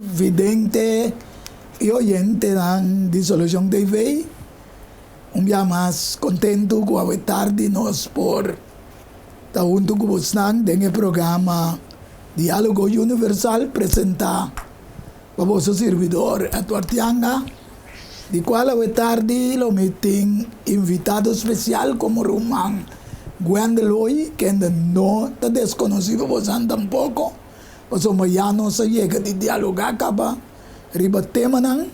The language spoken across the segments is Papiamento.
Vidente y oyentenan di Solucion TV, un bia mas contento cu awe tardi nos por ta hunto cu bosnan den e programa Dialogo Universal presenta pa boso sirbidor Edward Yanga, di cual awe tardi lo mi tin invitado special como ruman Gwendel Hoy, kende no ta desconoci pa bosan tampoco. Pasobra ya nos a yega di dialogá kaba riba temanan,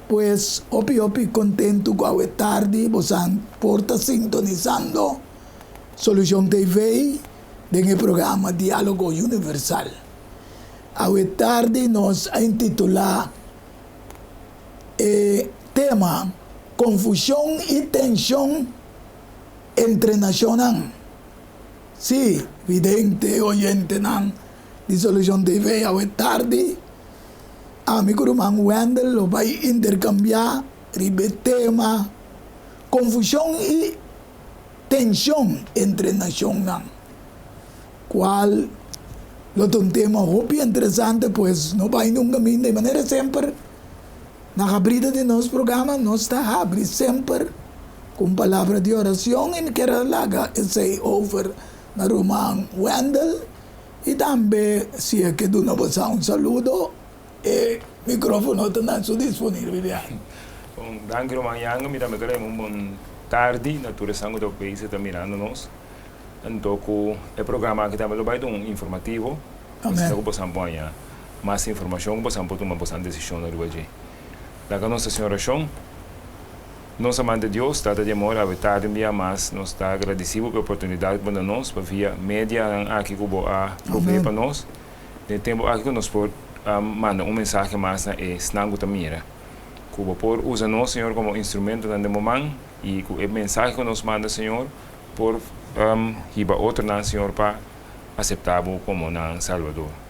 pues hopi hopi kontentu ku awe tardi bosan por ta sintonisando Solucion TV den e programa Diálogo Universal. Awe tardi nos a intitulá e tema Konfushon i tenshon entre nashonnan. Sí, vidente oyentenan di Solucion TV, awe tardi ami ku ruman Wendell lo bai interkambiá riba e tema Konfushon i tenshon entre nashonnan, kual lo ta un tema hopi interesante, pues no bai nunka minda. I manera semper na habrida di nos programa nos ta habri semper ku un palabra di oracion i mi kier a laga esei over na ruman Wendell i tambe si e ke duna bosa un saludo e microfono ta na su disponibilidad. Bon, danki ruman Yanga, mi tambe ta un bon tardi na tur esnan ku ta bezig ta mirando nos. Anto ku e programa aki tambe lo bai ta un informativo. Asina ku bosan por haña mas informashon ku bosan por tuma bosan desishon riba dje. Laga nos hasi un orashon. Nos amante Dios, Tata di amor, awe tardi un bia mas nos ta agradeci Bo pa e oportunidad cu Bo da nos pa via medianan aki cu Bo a provee pa nos den e tempo aki cu nos por manda un mensahe mas na esnan cu ta mira. Cu Bo por usa nos, Señor, como instrumentonan den Bo man y cu e mensahe cu nos manda, Señor, por hiba otronan, Señor, pa acepta Bo como nan Salvador.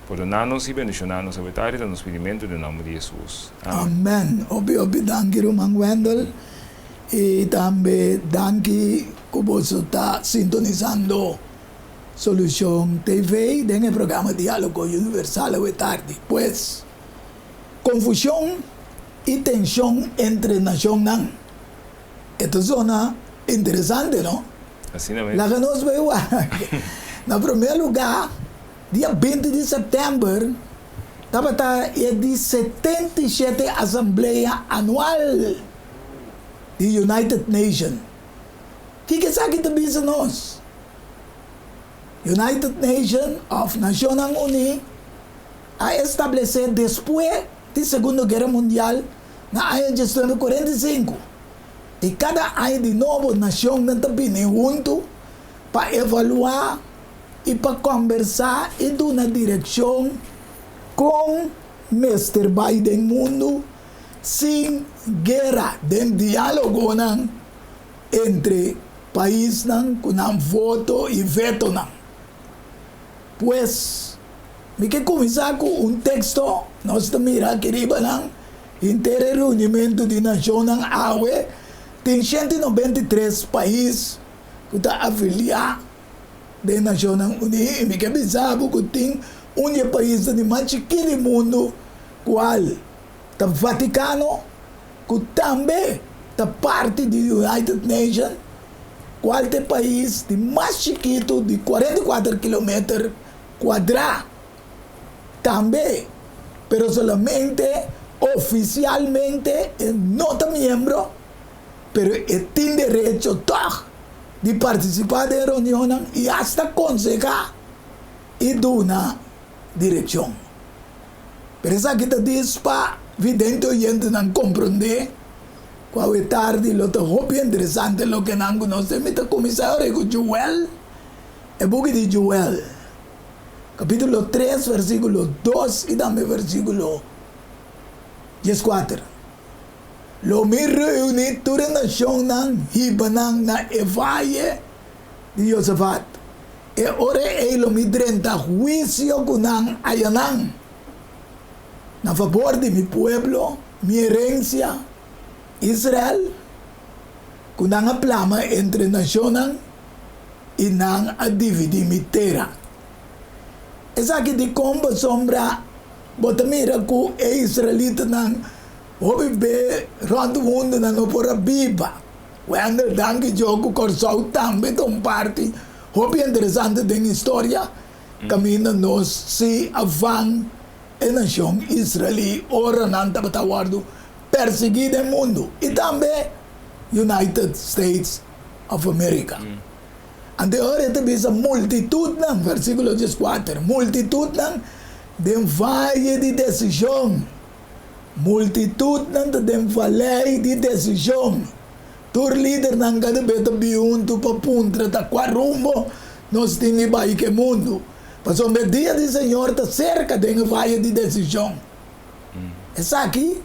Pordoná nos i bendishoná nos awe tardi ta nos pidimentu den nomber di Hesus. Amen. Amen. Hopi hopi danki ruman Wendell i tambe danki ku boso ta sintonisando Solucion TV den e programa Dialogo Universal awe tardi. Pues, konfushon i tenshon entre nashonnan. E ta zona interesante, no? Asina mes. Laga nos bai wak. Na promé lugá, dia binti di sèptèmber tabata e di 77 Asamblea Anual di United Nation. Kiko esaki ta bisa nos? United Nation òf Nashonnan Uní a establesé despues di Segundo Guera Mundial na aña 1945. I kada aña di nobo nashonnan ta bini huntu pa evaluá i pa kòmbersá i duna direkshon kon mester bai den mundu sin guera den diálogonan entre paisnan ku nan voto i vetonan. Pues, mi ke kuminsá ku un teksto nos ta mira aki riba nan. Henter e reunimentu di nashonnan awe tin 193 pais ku ta afiliá den Nashonnan Uní i mi ke bisa bo ku tin un di e paisnan di mas chikí di mundu kual ta Vatikano ku tambe ta parti di United Nation kual ta e pais di mas chikitu di 44 kilometer kuadrá. Tambe, pero solamente ofisialmente e no ta miembro, pero e tin derecho tòg di partisipá den reunionnan i asta konsehá i duna direkshon. Pero esaki ta dis pa vidente oyentenan komprondé ku awe tardi lo ta hopi interesante loke nan ku nos den. Mi ta kuminsá ora ku Joel, e buki di Joel. Capítulo 3, versículo 2 i tambe versículo 14. Lo mi reuní tur e nashonnan, hiba nan na e vaye di Josafat. E ora ei lo mi drenta huisio ku nan ayanan, na fabor di mi pueblo, mi herensia, Israel, ku nan a plama entre nashonnan. I nan a dividí mi tera. Esaki dikon pasobra Bo ta mira ku e israelitanan hopi be rònt mundu nan no por a biba. Wendell, Danki Djo ku Kòrsou tambe ta un parti hopi interesante den historia kaminda nos si a van e nashon israelí ora nan tabata wòrdu persiguí den mundu i tambe United States of America. Anto e ora e ta bisa multitutnan, versíkulo dieskuater, multitutnan den vaye di desishon, multitutnan ta den valei di desishon. Tur lidernan kada bes ta bin huntu pa puntra ta kua rumbo nos tin di bai ku e mundu, pasobra e dia di Señor ta serka den e vaye di desishon. Esaki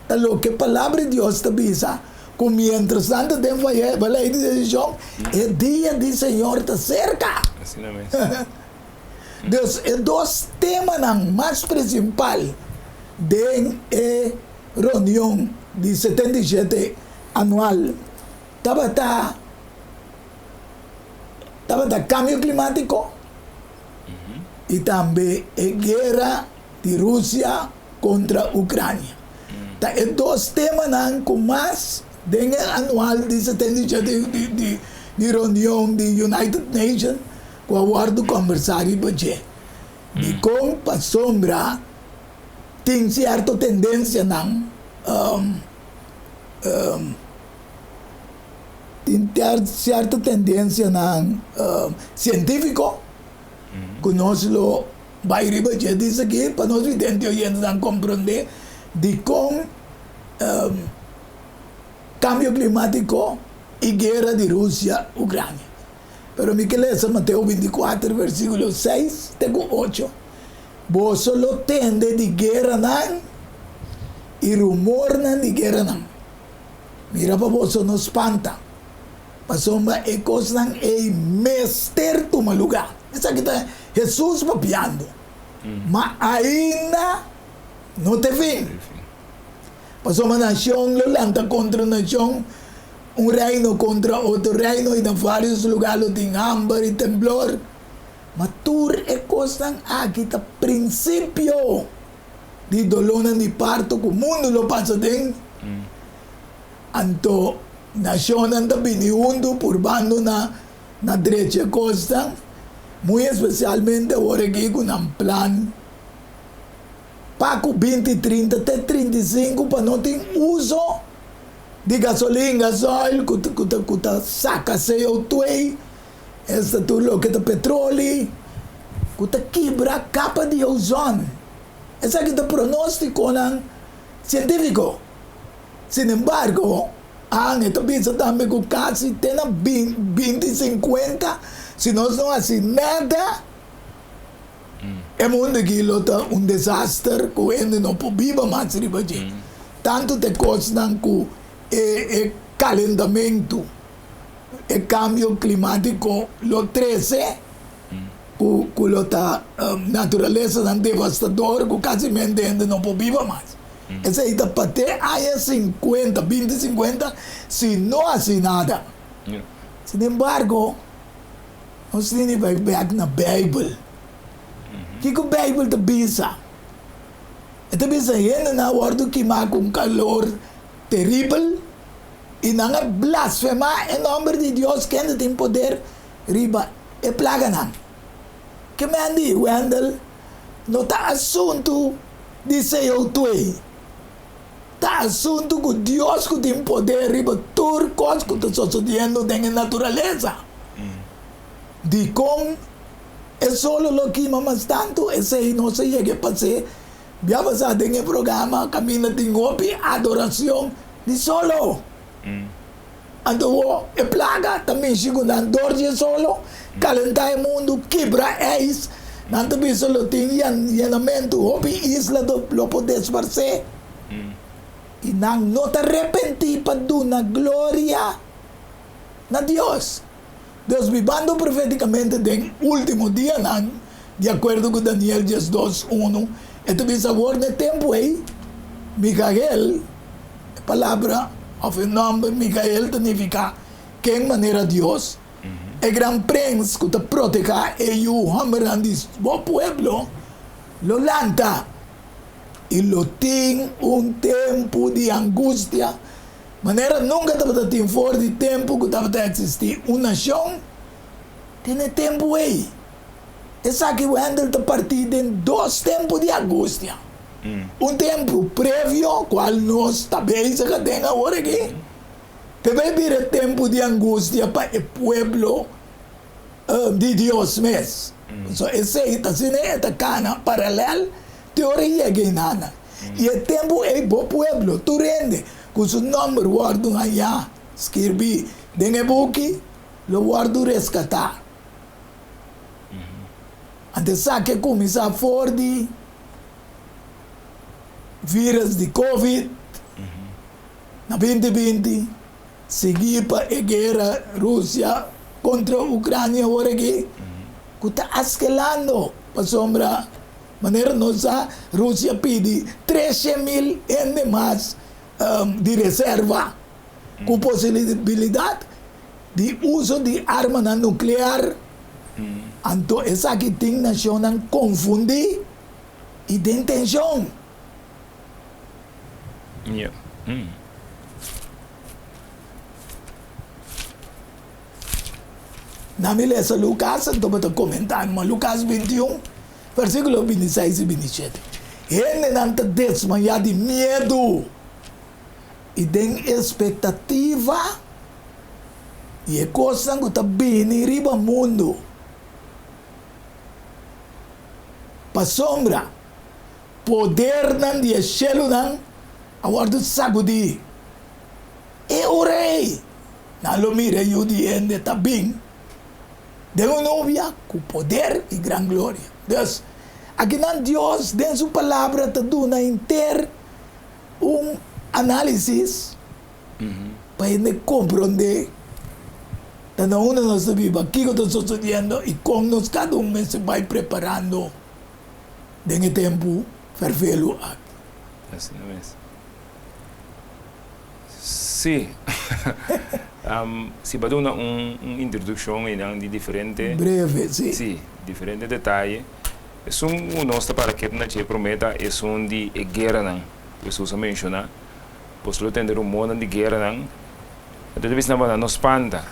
ta loke Palabra di Dios ta bisa, ku miéntras nan ta den valei di desishon, e dia di Señor ta serka. Asina mes. Dus e dos temanan mas prinsipal den e reunion di 77 anual tabata tabata kambio klimátiko i tambe e guera di Rusia kontra Ukrania. Ta e dos temanan ku mas den e anual di 77 di reunion di United Nations ku a wòrdu kòmbersá riba dje. Dikon? Pasobra tin sierto tendensianan tin sierto tendensianan sientífiko ku nos lo Bai riba dje di esaki pa nos vidente oyentenan komprondé dikon kambio klimatiko i guera di Rusia Ukrania. Pero mi ke lesa Mateo 24 versikulo 6 te ku 8, Boso lo tende di gueranan i rumornan di gueranan. Mira pa boso no spanta. Pasobra e kosnan ei mester tuma lugá. Esaki ta Hesus papiando. Ma ainda no ta e fin. Pasobra nashon lo lanta kontra nashon, un reino kontra otro reino, i na vários lugá lo tin hamber i temblor. Ma tur e kosnan aki ta prinsipio di dolónan di parto ku mundu lo pasa den. Anto nashonnan ta bini huntu purbando na na drecha e kosnan, muy espesialmente awor aki ku nan plan pa ku binti 30 te 35 pa no tin uso di gasolin, gasoil ku ta ku ta ku ta saka CO2, esta tur loke ta petroli ku ta kibra kapa di ozon. Esaki ta pronostikonan sientifiko. Sinembargo, Anne ta bisa tambe ku kasi te na 2050, si nos no hasi nada, e mundu aki lo ta un desaster ku hende no por biba mas riba dje. Tantu ta e kosnan ku e kalentamentu, e kambio klimátiko lo trese, ku lo ta naturalesanan devastador ku kasimente hende no por biba mas. Esei ta pa te aña sinkuenta, binti sinkuenta, si no hasi nada. Sin embargo, nos tin di bai bek na Beibel. Kiko Beibel ta bisa? E ta bisa hendenan a wòrdu kimá ku un kalor teribel i nan a blasfemá e nòmber di Dios kende tin poder riba e plaganan. Ke men di, Wendell, no ta asuntu di CO2. Ta asuntu ku Dios ku tin poder riba tur kos ku ta sosodiendo den e naturalesa. Dikon e solo lo kima mas tantu? Esei nos a yega e pas'é bia pasá den e programa kaminda tin hopi adorashon di solo. Anto wo e plaga ta mishi ku nan dor di e solo, kalentá e mundu, kibra eis. Nan ta bisa lo tin yenamentu, hopi isla lo por desparsé. I nan no ta repentí pa duna gloria na Dios. Dios bibando profétikamente den último dianan, di akuerdo ku Daniel 12, unu, e ta bisa awor na e tempu ei, Mikael, E palabra òf e nòmber Mikael ta nifiká Ken manera Dios, e gran prens ku ta protehá e yu hòmbernan di bo pueblo, lo lanta. I lo tin un tempu di angustia manera nunka tabata tin for di tempu ku tabata eksistí un nashon te na e tempu ei. Esaki Wendell ta partí den dos tempu di angustia. Un tempu previo, kual nos ta bezig aden awor aki, te bai bira tempu di angustia pa e pueblo di Dios mes. So esei ta asina e ta kana paralel te ora e yega einana. I e tempu ei bo pueblo, tur hende ku su nòmber wòrdu hañá skirbí den e buki, lo wòrdu reskatá. Anto esaki a kuminsá for di vírus di covid na 2020, Sigui pa e guera Rusia kontra Ucrania awor aki ku ta askelando pasobra manera nos sa Rusia pidi 300,000 hende mas di reserva ku posibilidat di uso di armanan nuklear anto esaki tin nashonnan konfundi i den tenshon. Ja. Mm. Na mi lesa Lukas, anto bo ta komentá mi, ma Lukas 21, versíkulo 26 i 27. Hendenan ta desmayá di miedu i den espektativa di e kosnan ku ta bini riba mundu. Pasobra Podernan di e shelunan a wòrdu sagudí. E ora ei, nan lo mira e Yu di hende ta bin den un nubia ku poder i gran gloria. Dus, akinan Dios den su Palabra ta duna henter un análisis pa hende komprondé ta na unda nos ta biba, kiko ta sosodiendo i kon nos kada un mester bai preparando. Den e tempu fervelu aki. Asina mes. Sí. Si bo a duna un introdukshon einan di diferente. Breve, sí. Sí, diferente detaye. Esun ku nos ta para ketu na dje promé ta esun di e gueranan ku Hesus a menshoná. Boso lo tende rumornan di gueranan. Anto ta bisa nan, No spanta.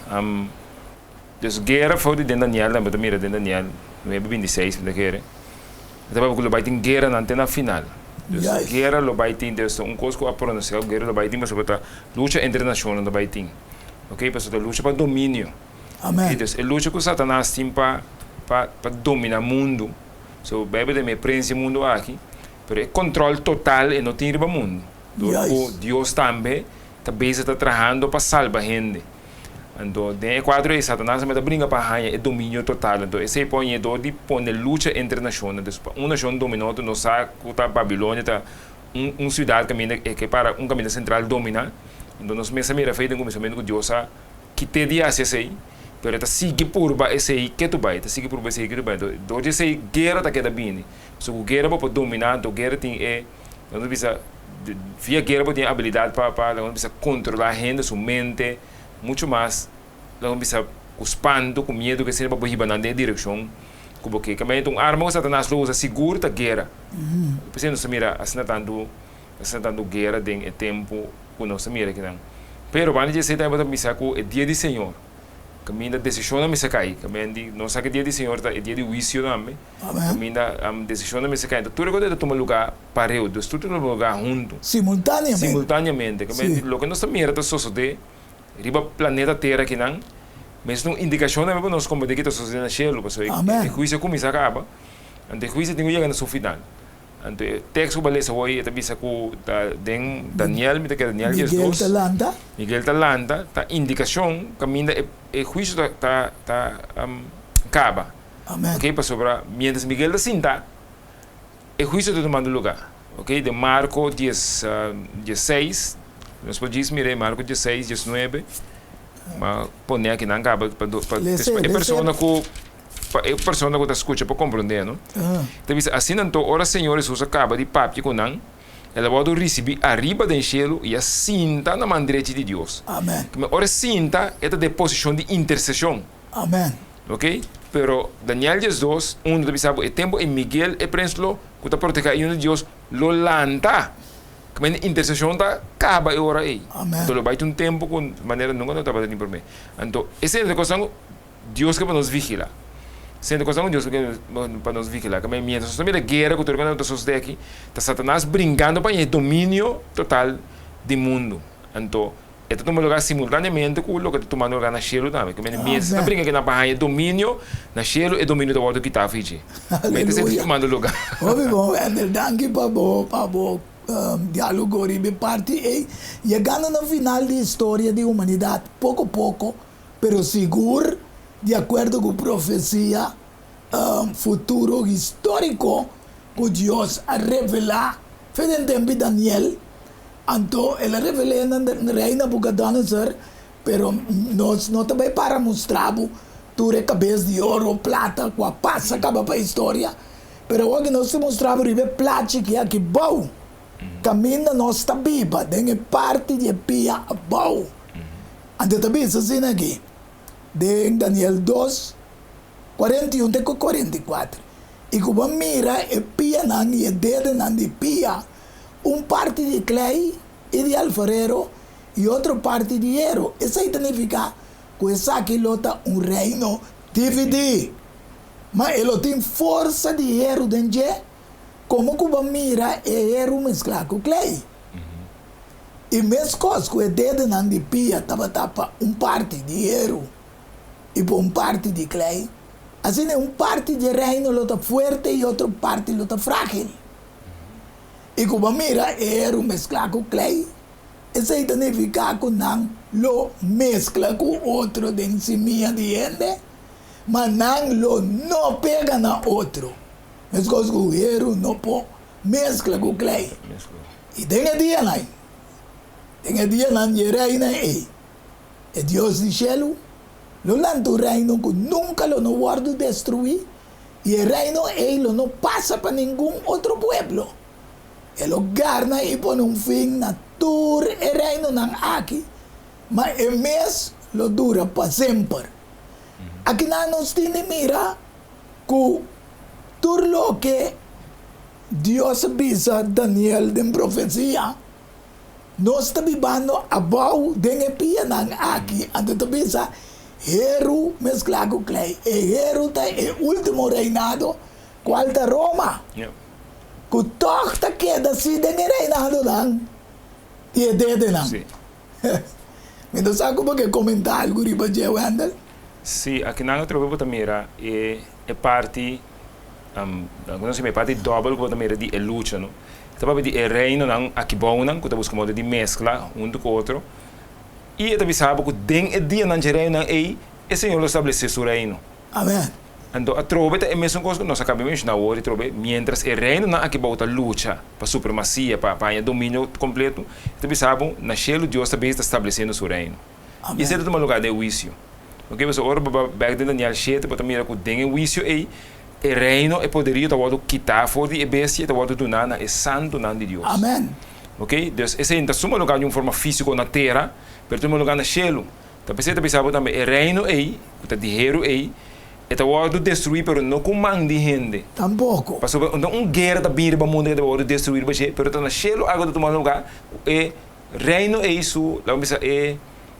Dus guera for di den Daniel tambe ta mira den Daniel 9:26 mi ta kere. E ta papia ku lo bai tin gueranan te na final. Dus guera lo bai tin, dus ta un kos ku a pronunsia ku guera lo bai tin pasobra ta lucha entre nashonnan ta bai tin. Ok, pasobra ta lucha pa dominio. Amen. Dus e lucha ku Satanas tin pa pa pa domina mundu, so Bijbel ta mira e prens di mundu aki, pero e kontròl total e no tin riba mundu. Dor ku Dios tambe ta bezig ta trahando pa salba hende. Anto, den e kuadro ei, Satanas tambe ta bringa pa haña e dominio total. Anto, esei por hañ'é dor di pone lucha entre nashonnan. Entonces, pa un nashon domina otro, nos sa ku ta Babilonia ta un un siudat kaminda e ke para un kaminda sentral dominá. Anto, nos mes a mira fei den kuminsamentu ku Dios a kit'é di hasi esei, pero e ta sigui purba esei ketu bai, e ta sigui purba esei ketu bai. Anto, dor di esei guera ta keda bini. Pasobra ku guera bo por dominá, anto guera tin e. Nos ta bisa, via guera bo tin e abilidad pa, pa, laga nos bisa, controla hende su mente mucho mas, laga nos bisa, cu spanto, cu miedo ke esei pa bo hiba nan den e direccion cu bo ke. Kambia ta un arma cu Satanas lo usa sigur ta guera. P'esei nos ta mira asina tantu, asina tantu guera den e tempo cu nos ta mira akinan. Pero banda di esei tambe bo ta bisa cu e dia di Señor, kaminda decisionnan mester kai, kaminda di, nos sa cu e dia di Señor ta e dia di huicio tambe. Kaminda desishonnan mester kai. Enton tur e kos ta tuma lugá pareu, dus tur ta tuma lugá huntu. Simultáneamente. Simultáneamente. Sí. Loke nos ta mira ta sosodé riba planeta Tera akinan, mester ta un indikashon tambe pa nos komprendé ke ta sosodé na shelu, pasobra e huisio a kuminsá kaba, anto e huisio tin ku yega na su final. Anto e teksto ku bo a lesa hoy e ta bisa ku ta den Daniel, mi ta kere Daniel 10 Miguel dos, ta lanta. Miguel ta lanta, ta indikashon kaminda e huisio ta ta kaba. Amen. Ok, pasobra mientras Miguel ta sinta, e huicio ta tumando lugar. Ok, den Marco dies, diesseis, nos por djis mira e Marco diesseis, diesnuebe, ma pone aki nan caba pa, pa, Lese, pa e lese. persona cu, pa e persona cu ta scucha por comprende, no? Ah. Ta bisa, asina anto, ora Señor Jesus a caba di papia cu nan, el a wordo ricibi ariba den cielo y a sinta na man drechi di Dios. Amen. Ora e sinta, e ta den posicion di intercesion. Amen. Ok? Pero Daniel 12, 1 ta bisa bo e tempu ei Miguel e prens lo ku ta protegá e yunan di Dios lo lanta. Kmende interseshon ta kaba e ora ei. Amen. Anto lo bai tin un tempu ku manera nunka no tabata tin promé. Anto esei ta kosnan ku Dios ke pa nos vigilá. Esei ta kosnan ku Dios ke pa nos vigilá. Kmende mientras nos ta mira guera ku tur kos ta sosodé aki, ta Satanas bringando pa haña e dominio total di mundu. Anto E ta tuma lugar simultaneamente ku loke ta tumando lugar na shelu tambe. Ku mende mientras ta bringa kinan pa haña dominio na shelu, e dominio ta wòrdu kitá for dje. Mester esei ta tumando lugar. Hopi bon, Wendel. Danki pa bo pa bo diálogo riba e parti ei. Yegando na final di historia di humanidat, poko poko, pero sigur, di akuerdo ku profesia futuro históriko ku Dios a revelá fe den tempu di Daniel, Anto el a revel'é na rei Nabucodonosor, pero nos no ta bai para mustra bo tur e kabes di oro, plata ku a pasa kaba pa historia, pero awor ku nos ta mustra bo riba e plachi ki aki bou, kaminda nos ta biba den e parti di e pia abou. Anto e ta bisa asina aki den Daniel dos, 41 te ku 44, I ku bo mira e pianan i e dedenan di pia, un parti di klei i di alfarero i otro parti di hero. Esei ta nifiká ku esaki lo ta un reino dividí. Ma e lo tin forsa di heru den dje, komo ku bo mira e heru mesklá ku klei. I meskos ku e dedenan di pia tabata pa un parti di heru i pa un parti di klei, asina e un parti dje reino lo ta fuerte i otro parti lo ta frágil. I ku bo mira e heru mesklá ku klei, esei ta nifiká ku nan lo meskla ku otro den simia di hende, ma nan lo no pega na otro, meskos ku heru no por meskla ku klei. I den e dianan ei, den e dianan di e reina ei, e Dios di shelu lo lanta un reino ku nunka lo no wòrdu destruí, I e reino ei lo no pasa pa ningun otro pueblo. E lo garna i pone un fin na tur e reinonan aki, ma e mes lo dura pa semper. Akinan nos tin di mira ku tur loke Dios a bisa Daniel den profesia, Nos ta bibando abou den e pianan aki, anto ta bisa, Heru mesklá ku klei. E heru ta e último reinado, kual ta Roma, ku tòg ta keda si den e reinadonan di e dedenan. Mi ta sa ku bo ke komentá algu riba dje, Wendell. Sí, akinan atrobe bo ta mira e parti, nos e parti dòbel ku bo ta mira di e lucha, no? E ta papia di e reinonan akibounan ku ta buska moda di meskla huntu ku otro, i e ta bisa bo ku den e dianan dje reinonan ei, e Señor lo establesé su reino. Amen. Anto atrobe ta e mesun kos ku nos a kaba di menshoná awor, atrobe, miéntras e reinonan akibou ta lucha pa supremasia, pa haña dominio kompleto, e ta bisa bo, na shelu Dios ta bezig ta stablesiendo su reino. I esei ta tuma lugá den e huisio. Oke, pasobra ora bo bai bèk den Daniel shete, bo ta mira ku den e huisio ei, e reino, e poderio ta wòrdu kitá for di e bestia i ta wòrdu duná na e santunan di Dios. Amèn. Oke, dus esei no ta suma lugá di un forma físiko na tera, pero ta tuma lugá na shelu. Ta p'esei ta bisa bo tambe, e reino ei, ku ta di heru ei, e ta wòrdu destruí, pero no ku man di hende. Tampoko. Pasobra no un guera ta bini riba mundu ku ta wòrdu destruí riba dje, pero ta na shelu algu ta tuma lugá ku e Reino ei su, laga bisa, e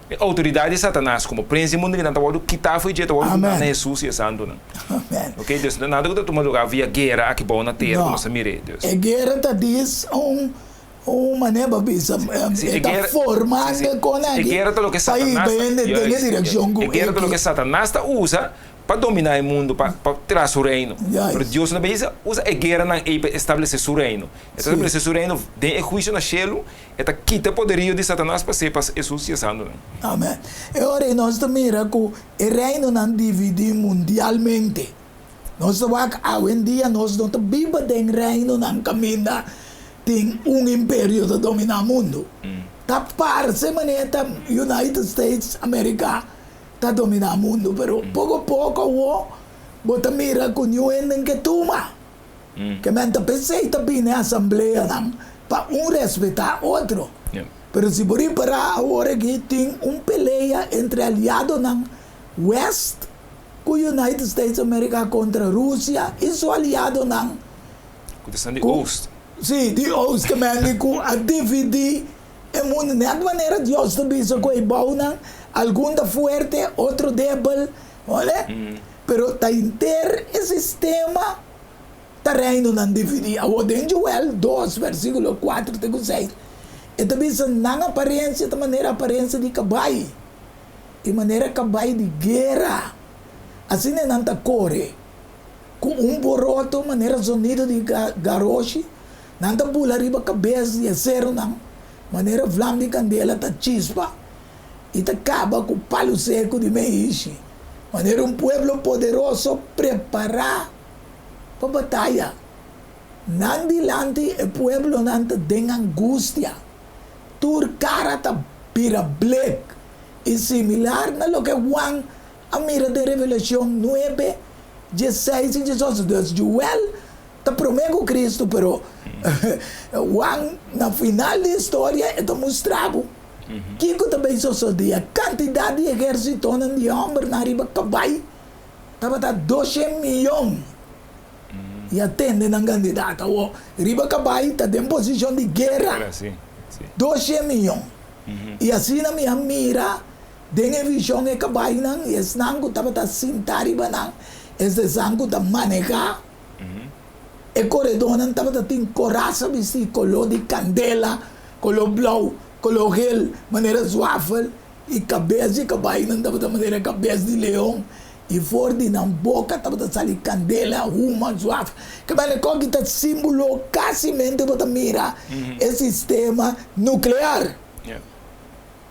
e outoridat di Satanas komo prens di mundu kinan ta wòrdu kitá fo'i dje, ta wòrdu duná na Hesus i e santunan. Amen. Oke, dus no nada ku ta tuma lugá via guera aki bou na tera ku nos ta mir'é. Dus. E guera ta dis un un manera pa bisa e ta formando kon aki E guera ta loke pa Satanas hiba hende den e direkshon ku E guera ta loke Satanas ta usa pa dominá e mundu, pa pa traha su reino. Pero Dios no ta bisa usa e gueranan ei pa establesé su reino. E ta establesé su reino den e huisio na shelu, e ta kita e poderio di Satanas pa sepa Hesus i e santunan. Amen. E ora ei nos ta mira ku e reinonan dividí mundialmente. Nos ta wak awendia nos no ta biba den reinonan kaminda tin un imperio ta dominá mundu. Ta parse manera ta United States Amerika ta dominá mundu, pero poko poko awor bo ta mira ku niun hende ke tuma. Ke men ta p'esei ta bini asambleanan pa un respetá otro. Pero si bo ripará awor aki tin un pelea entre aliadonan West. ku United States America kontra Rusia i su aliadonan. Ku ta esnan di Oost. Sí, di Oost ke men ku a dividí e mundu. Nèt manera Dios ta bisa ku e bounan, algun ta fuerte, otro debel, wale? Pero ta henter e sistema ta reinonan dividí. Awor den Joel dos, versíkulo kuater te ku seis, e ta bisa nan aparensia ta manera aparensia di kabai i manera kabai di guera. Asina nan ta kore ku un boroto manera zonido di garoshi, nan ta bula riba kabes di e serunan manera vlam di kandela ta chispa i ta kaba ku palu seku di meishi, manera un pueblo poderoso prepará pa bataya. Nan dilanti e pueblonan ta den angustia, tur kara ta bira blek i similar na loke Juan a mira den Revelashon nuebe, dieseis i diesocho. Dus Joel ta promé ku Kristu, pero Juan na final di historia e ta mustra bo kiko ta bay sosodé. E kantidat di ehérsitonan di hòmbernan riba kabai Tabata doshen miyon i a tende nan kandidat. Awor, riba kabai ta den posishon di guera. Doshen miyon. I asina mi a mira den e vishon e kabainan i esnan ku tabata sintá riba nan, es esnan ku ta manehá e koredónan tabata tin korasa bistí koló di kandela, koló blou, koló hel, manera zwafel. I kabes di kabainan tabata manera kabes di leon, i for di nan boka tabata sali kandela, huma, zwaf. Kabainan koki ta símbolo kasimente bo ta mira e sistema nuklear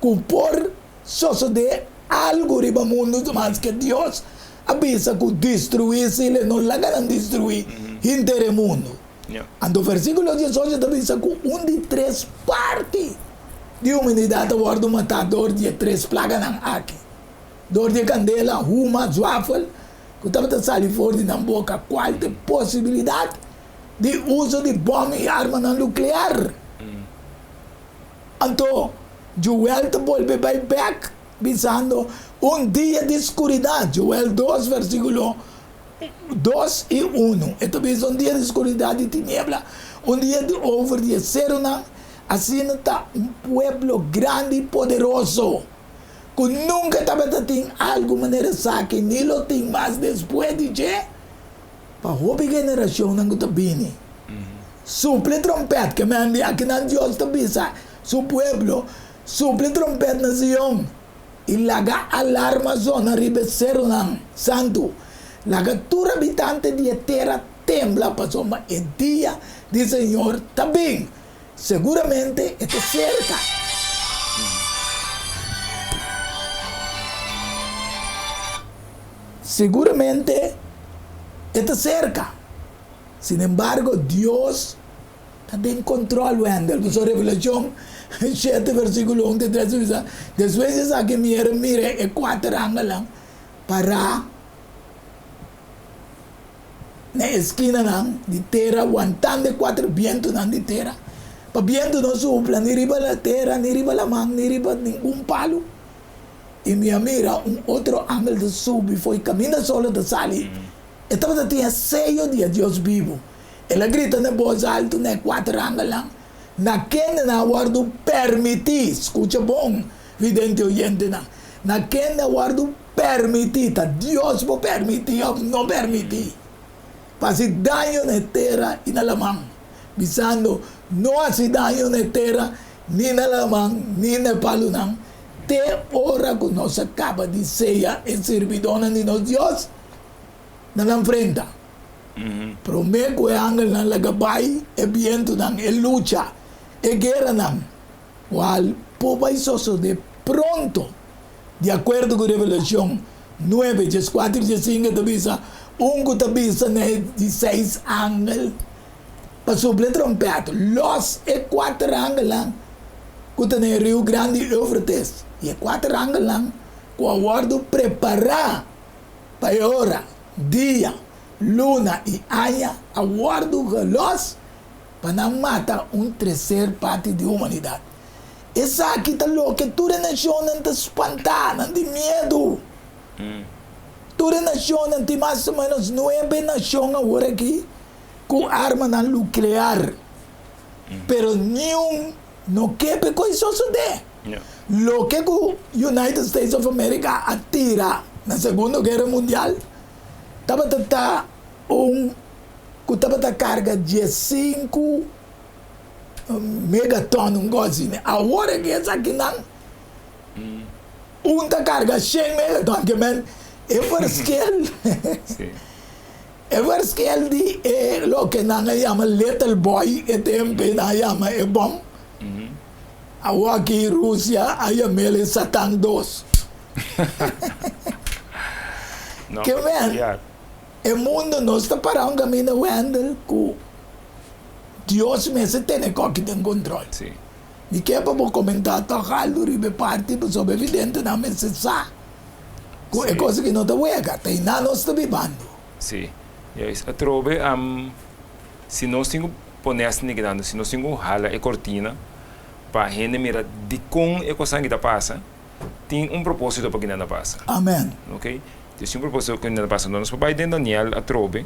ku por sosodé algu riba mundu maske Dios a bisa ku destruí si lo no laga nan destruí henter e mundu. Anto versíkulo diesocho ta bisa ku un di tres parti di humanidat ta wòrdu matá dor di e tres plaganan aki, dor di e kandela, huma, zwafel ku tabata sali for di nan boka, kual ta e posibilidat di uso di bòm i armanan nuklear. Anto Joel ta bolbe bai bèk bisando, Un dia di skuridat, Joel dos versíkulo Dos i unu. E ta bisa un dia di skuridat i tiniebla, un dia di over di e serunan. Asina ta un pueblo grandi i poderoso, ku nunka tabata tin algu manera esaki ni lo tin mas despues di dje pa hopi generashonnan ku ta bini. Supla e trompèt, ke men di akinan Dios ta bisa su pueblo, Supla e trompèt na Sion. I laga alarma zona riba e serunan santu. Laga tur habitante di e tera tembla, pasobra e dia di Señor ta bin. Seguramente e ta serka. Seguramente e ta serka. Sinembargo, Dios Ta den control, Wendel. Pasobra Revelacion shete versiculo un te tres ta bisa, Despues di esaki mi a mira e kuater angelnan pará na e skinanan di tera, wantando e kuater bientunan di tera, pa bientu no supla ni riba tera, ni riba laman, ni riba ningun palu. I mi a mira un otro angel ta subi fo'i kaminda solo ta sali. E tabata tin e seyo di e Dios bibu. El a grita na bos altu na e kuater angelnan, Na kende nan a wòrdu pèrmití, skucha bon, vidente oyentenan, na kende a wòrdu pèrmití, ta Dios por pèrmití òf no pèrmití, pa hasi daño na e tera i na laman, bisando, No hasi daño na e tera, ni na laman, ni na e palunan, te ora ku nos a kaba di seya e sirbidónan di nos Dios na nan frenta. Promé ku e angelnan laga bai e bientunan, e lucha, e gueranan, kual por bai sosodé pronto. Di akuerdo ku Revelashon nuebe, dieskuater i diesinku e ta bisa, Un ku ta bisa na e di seis angel pa supla e trompèt, Lòs e kuater angelnan ku ta na e riu grandi Eufrates. I e kuater angelnan ku a wòrdu prepará pa e ora, dia, luna i aña a wòrdu gelòs pa nan mata un treser parti di humanidat. Esaki ta loke tur e nashonnan ta spantá, nan tin miedu. Tur e nashonnan, tin mas o ménos nuebe nashon awor aki ku armanan nuklear, pero niun no ke pa e kos sosodé. Loke ku United States of America a tira na Segundo Guera Mundial tabata ta un ku tabata karga diesinku megaton, un kos asina. Awor aki esakinan un ta karga shen megaton, ke men e verschil e verschil di e loke nan a yama little boy e tempu nan a yama e bom. Awor aki Rusia a yam'el e Satan dos. No, Ke men, ya. e mundo nos ta para un kaminda Wendel ku Dios mester tene koki den kontrol. Sí. Mi ke pa bo komentá tòg algu riba e parti pasobra evidente nan mester sa ku e Sí. kos aki no ta wega, ta einan nos ta bibando. Sí. Juist. Atrobe, si nos tin ku pone asina grandi, si nos tin ku hala e kortina pa hende mira dikon e kosnan aki ta pasa, tin un propósito pa kinan ta pasa. Amen. Ok, dus tin un propósito pa kinan ta pasa. Nos por bai den Daniel atrobe,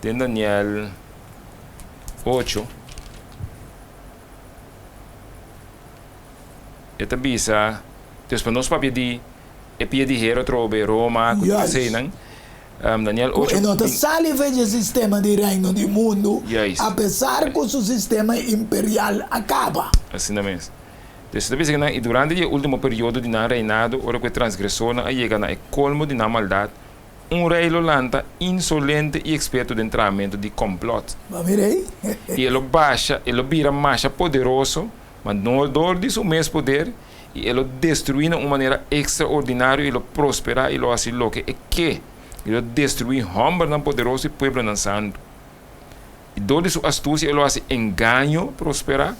den Daniel ocho, e ta bisa, dus pa nos papia di e pia di hero atrobe, Roma, ku tur eseinan. Daniel Ku ocho e no ta bin. sali for dje sistema di reino di mundu, Juist. apesar ku su sistema imperial a kaba. Asina mes. Dus ta bisa ku nan, i durante di e ultimo periodo di nan reinado, ora ku e transgresornan a yega na e kolmo di nan maldat, un rei lo lanta insolente i eksperto den trahamentu di kòmplòt. Bo mira ei? I e lo basha, e lo bira masha poderoso, ma no dor di su mes poder, i e lo destruí na un manera ekstraordinario i lo prosperá i lo hasi loke e ke, i lo destruí hòmbernan poderoso i pueblonan santu. I dor di su astusia e lo hasi engaño prosperá,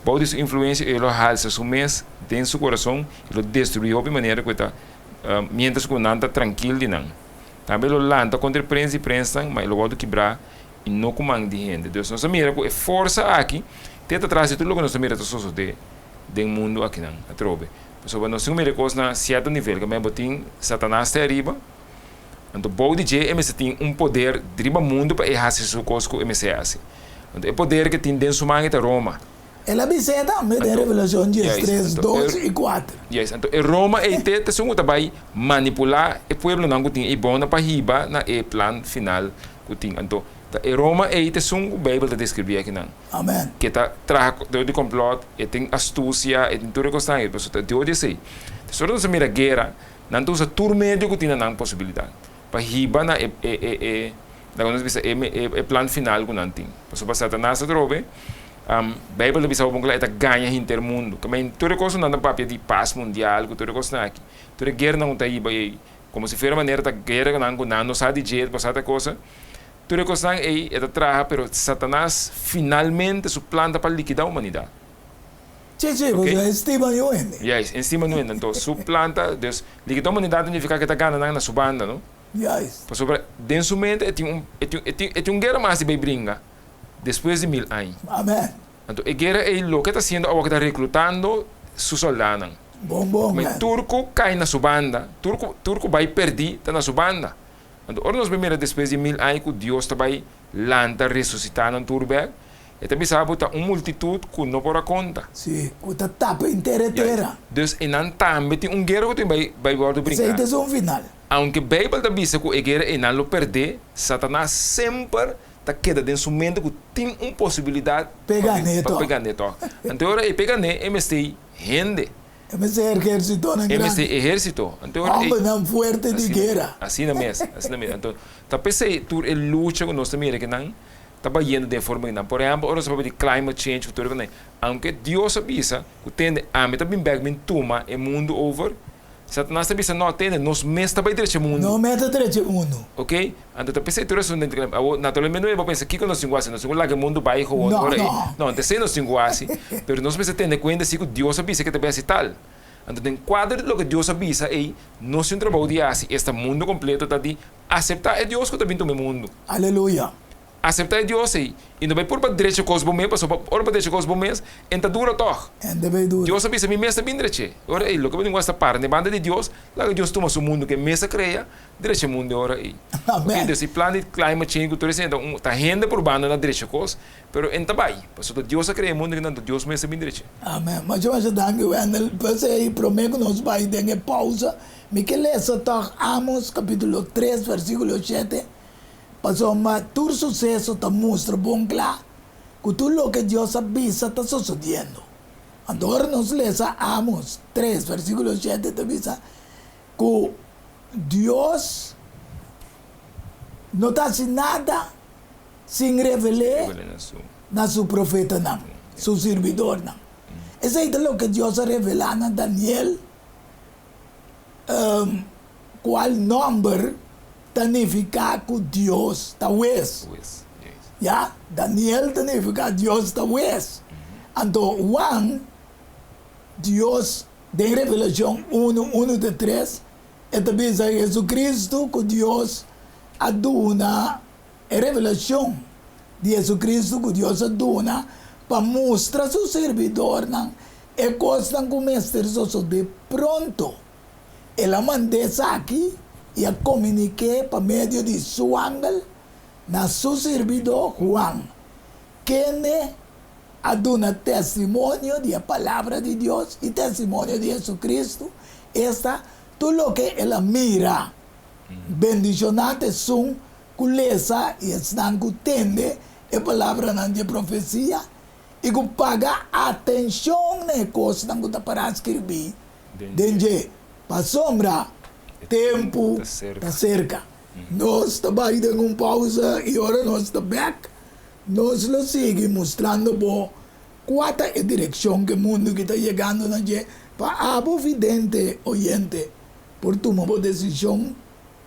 bou di su influensia e lo halsa su mes den su kurason i lo destruí hopi manera ku e ta miéntras ku nan ta trankil di nan. Tambe e lo lanta kontra e prens di prensnan, ma e lo wòrdu kibrá i no ku man di hende. Dus nos ta mira ku e forsa aki te ta tras di tur loke nos ta mira ta sosodé den mundu akinan atrobe. Pasobra nos tin ku mira e kos na sierto nivel, kaminda bo tin Satanas te ariba, anto bou di dje e mester tin un poder riba mundu pa e hasi su kos ku e mester hasi. Anto e poder ke tin den su man e ta Roma. El a bis'é tambe den Anto, Revelashon juist, diestres, anto dos e, i kuater. juist, anto e Roma ei te ta esun ku ta bai manipulá e pueblonan ku tin ei bona pa hiba na e plan final ku tin. Anto ta e Roma ei ta esun ku Beibel ta deskribí akinan. Amen. Ke ta traha dor di complot, e tin astucia, e tin tur e cosnan ei, pasobra ta Dios di esei. Entonces ora nos a mira guera, nan ta usa tur medio cu tin na nan posibilidad pa hiba na e e e e laga nos bisa e e plan final cu nan tin. Pasobra Satanas atrobe, Bijbel ta bisa bo bon cla, e ta gaña henter mundo. Caminda tur e cos cu nan ta papia di paz mundial cu tur e cosnan aki, tur e gueranan cu ta hiba ei, como si fuera manera ta gueranan cu nan no sa di dje, pasá ta cosa. Tur e kosnan ei e ta traha, pero Satanas finalmente su plan ta pa likidá humanidat. Sí, sí, Ok? pasobra e stima niun hende. Juist, e stima niun hende. Anto su plan ta, dus, likidá humanidat ta nifiká ku e ta gana nan na su banda, no? Juist. Pasobra den su mente e tin un, e tin, e tin, e tin un guera mas di bai bringa despues di mil aña. Amen. Anto e guera ei loke e ta hasiendo awor ku e ta reklutando su sòldánan. Bon, bon, Ma man. tur ku kai na su banda, tur ku, tur ku bai pèrdí ta na su banda. Anto ora nos bai mira despues di mil aña ku Dios ta bai lanta resusitá nan tur bèk, e ta bisa bo ta un multitut ku no por a konta. Sí, ku ta tapa henter e tera. Dus einan tambe tin un guera ku tin bai bai wòrdu Esei brinká. ta esun final. Aunke Beibel ta bisa ku e guera einan lo pèrdé, Satanas semper ta keda den su mente ku tin un posibilidat P'e pa gan'é pa tòg. p'e gan'é tòg. Anto ora e p'e gan'é e mester hende. E mester ehérsitonan E mester grandi. ehérsito. Anto ora e. Hòmbernan fuerte di Asina, guera. asina mes, asina mes. Anto, ta p'esei tur e lucha ku nos ta mira kinan ta bayendo den forma kinan. Por ehèmpel, ora nos ta papia di climate change ku tur e kosnan, aunke Dios a bisa ku tende ami ta bin bèk bin tuma e mundu over, Satanas ta bisa, no, tende, nos mes ta bai drecha e mundu. Nos mes ta drecha e mundu. Ok? Anto ta p'esei tur asuntu den klima. Awor, naturalmente bo pensa, kiko nos tin ku hasi? Nos tin ku laga e mundu bai gewoon No, ora ei? no. No, anto esei nos tin ku hasi. Pero nos mester tene kuenta si ku Dios a bisa ke ta bai hasi tal. Anto den kuadro di loke Dios a bisa ei, nos tin un trabou di hasi, esta mundu kompleto ta di aseptá e Dios ku ta bin tuma e mundu. Aleluya. Aseptá e Dios ei i no bai purba drecha kos bo mes, pasobra ora bo drecha kos bo mes, e ta dura tòg. Dios a bisa, Mi mes ta bin drech'é. E ora ei, loke bo tin ku hasi ta para na e banda di Dios, laga Dios tuma su mundu ku e mes a krea, drecha e mundu e ora ei. Oke, entonces e plan di climate change ku tur esei ta un, ta hende purbando na drecha kos, pero e no ta bai, pasobra Dios a krea e mundu akinan, Dios mes ta bin drech'é. Amen. Masha masha danki Wendel. P'esei promé ku nos bai den e pousa, mi ke lesa tòg Amos kapítulo tres versíkulo shete. Pasobra tur suseso ta mustra bon kla ku tur loke Dios a bisa ta sosodiendo. Anto ora nos lesa Amos tres versíkulo shete ta bisa ku Dios no ta hasi nada sin revel'é na su profetanan, su sirbidornan. Esei ta loke Dios a revelá na Daniel. Cual nomber ta nifica cu Dios ta hues? Ya, Daniel ta nifica Dios ta hues. Anto Juan, Dios, den Revelacion unu, unu te tres, e ta bisa Jesucristo cu Dios a duna e revelacion di Jesucristo cu Dios a duna pa mustra su sirbidornan e cosnan cu mester sosode pronto. El a mand'é esaki i a comuniqu'é pa medio di su angel na su sirbidó Juan, kende a duna testimonio di e palabra di Dios i testimonio di Jesucristo, esta, tur loke el a mira. Bendishoná ta esun ku lesa i esnan ku tende e palabranan di e profesia i ku paga atenshon na e kosnan ku ta pará skirbí den dje, pasobra tempu ta serka. Nos ta bai den un pausa i ora nos ta bèk, nos lo sigui mustrando bo kua ta e direkshon ku e mundu ki ta yegando na dje pa abo vidente oyente por tuma bo desishon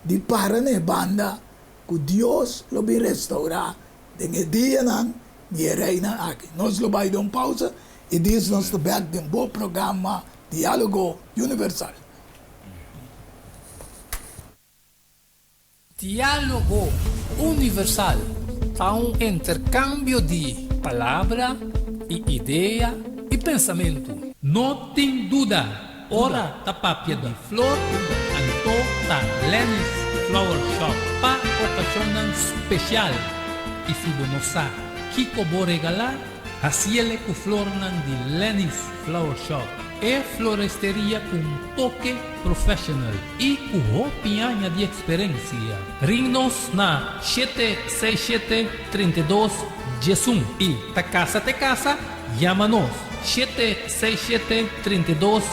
di para na e banda ku Dios lo bin restourá den e dianan di e reinan aki. Nos lo bai den un pausa i dis nos ta bèk den bo programa Diálogo Universal. Diálogo Universal ta un interkambio di palabra i idea i pensamentu. No tin duda, ora ta papia di flor, anto ta Lenny's Flower Shop pa okashonnan spesial. I si bo no sa kiko bo regalá, Hasiele ku flornan di Lenny's Flower Shop, e floresteria ku un toke professional i ku hopi aña di eksperensia. Ring nos na shete seis shete 32 11 i ta kasa te kasa, yama nos shete seis shete 32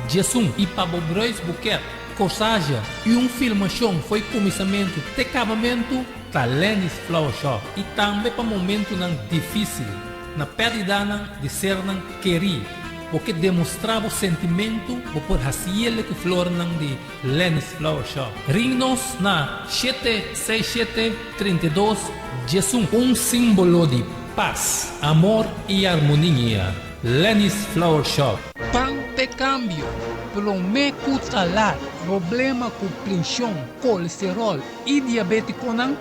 11 i pa bo bruis buket, korsage i un filmashon fo'i kuminsamentu te kabamentu. Ta Lenny's Flower Shop i tambe pa momentunan difísil, na pèrdidanan di sernan kerí. Bo ke demostrá bo sentimentu, bo por hasiele ku flornan di Lenny's Flower Shop. Ring nos na shete seis shete 32 11. Un símbolo di pas, amor i armonia. Lenny's Flower Shop. Pan p'e kambio, promé ku ta lat. Problema ku prenshon, kolesteròl I diabétikonan,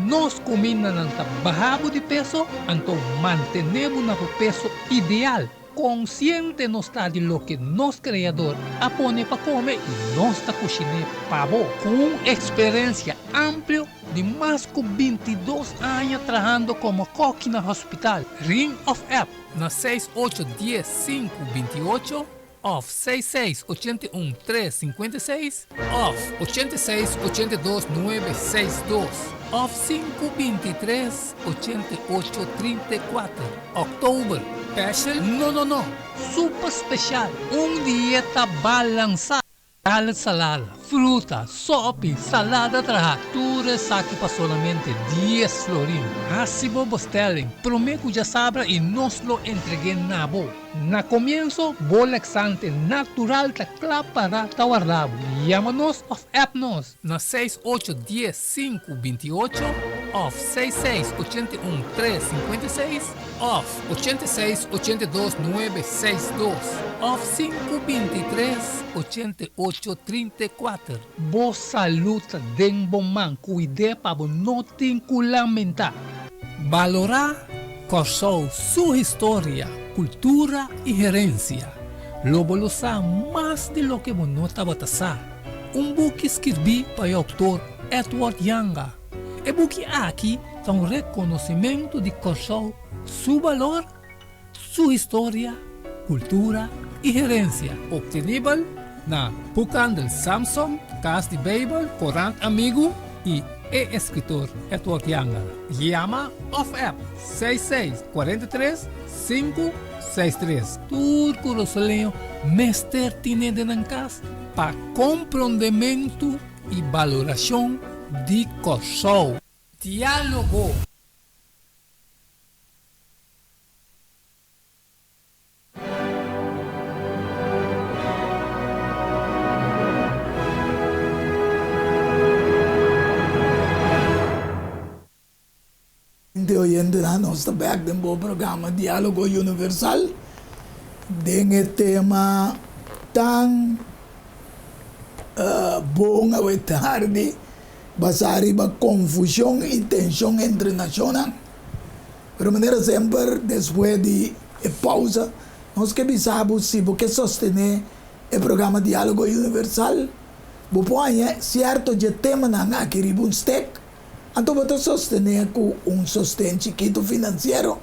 nos kumindanan ta baha bo di peso, anto mantené bo na bo peso ideal. Konsiente nos ta di loke nos Kreador a pone pa kome i nos ta kushiné pa bo. Ku un eksperensia amplio di mas ku 22 aña trahando komo kòki na hospital, ring òf app na seis ocho dies sinku 28. Òf seis seis 81 tres 56. Òf 86 82 nuebe seis dos. Òf sinku 23 88 34. Òktober, Special? No no no! Super special! Un dieta balansá! Salad salada, fruta, sopi, salada traha, tur esaki pa solamente dies florin. Hasi bo bestelling prome ku djasabra i nos lo entreg'é na bo. Na komienso, bo laxante natural ta kla para ta warda bo. Yama nos òf app nos na seis ocho dies sinku 28 òf seis seis 81 tres 56. Òf 86 82 nuebe seis dos òf sinku 23 88 34. Bo salú ta den bo man, kuid'é pa bo no tin ku lamentá. Balorá Kòrsou su historia, kultura i herensia. Lo bo lo sa mas di loke bo no tabata sa. Un buki skirbí pa e outor Edward Janga. E buki aki ta un rekonosimentu di Kòrsou su balor, su historia, kultura i herensia. Optenibel na Boekhandel Samsom, Kas di Beibel, Korant Amigu i e eskritor Edward Janga. Yama òf app 66 43 563. Tur kurosaleño mester tine den nan kas pa komprondementu i balorashon di Kòrsou. Diálogo. Gente oyentenan, nos ta bek den bo programa Diálogo Universal den e tema tan bon awe tardi basá riba konfushon i tenshon entre nashonnan. Pero manera semper despues di e pausa nos ke bisa bo si bo ke sostené e programa Diálogo Universal bo por haña sierto dje temanan aki riba un stek anto bo ta sostené ku un sosten chikitu finansiero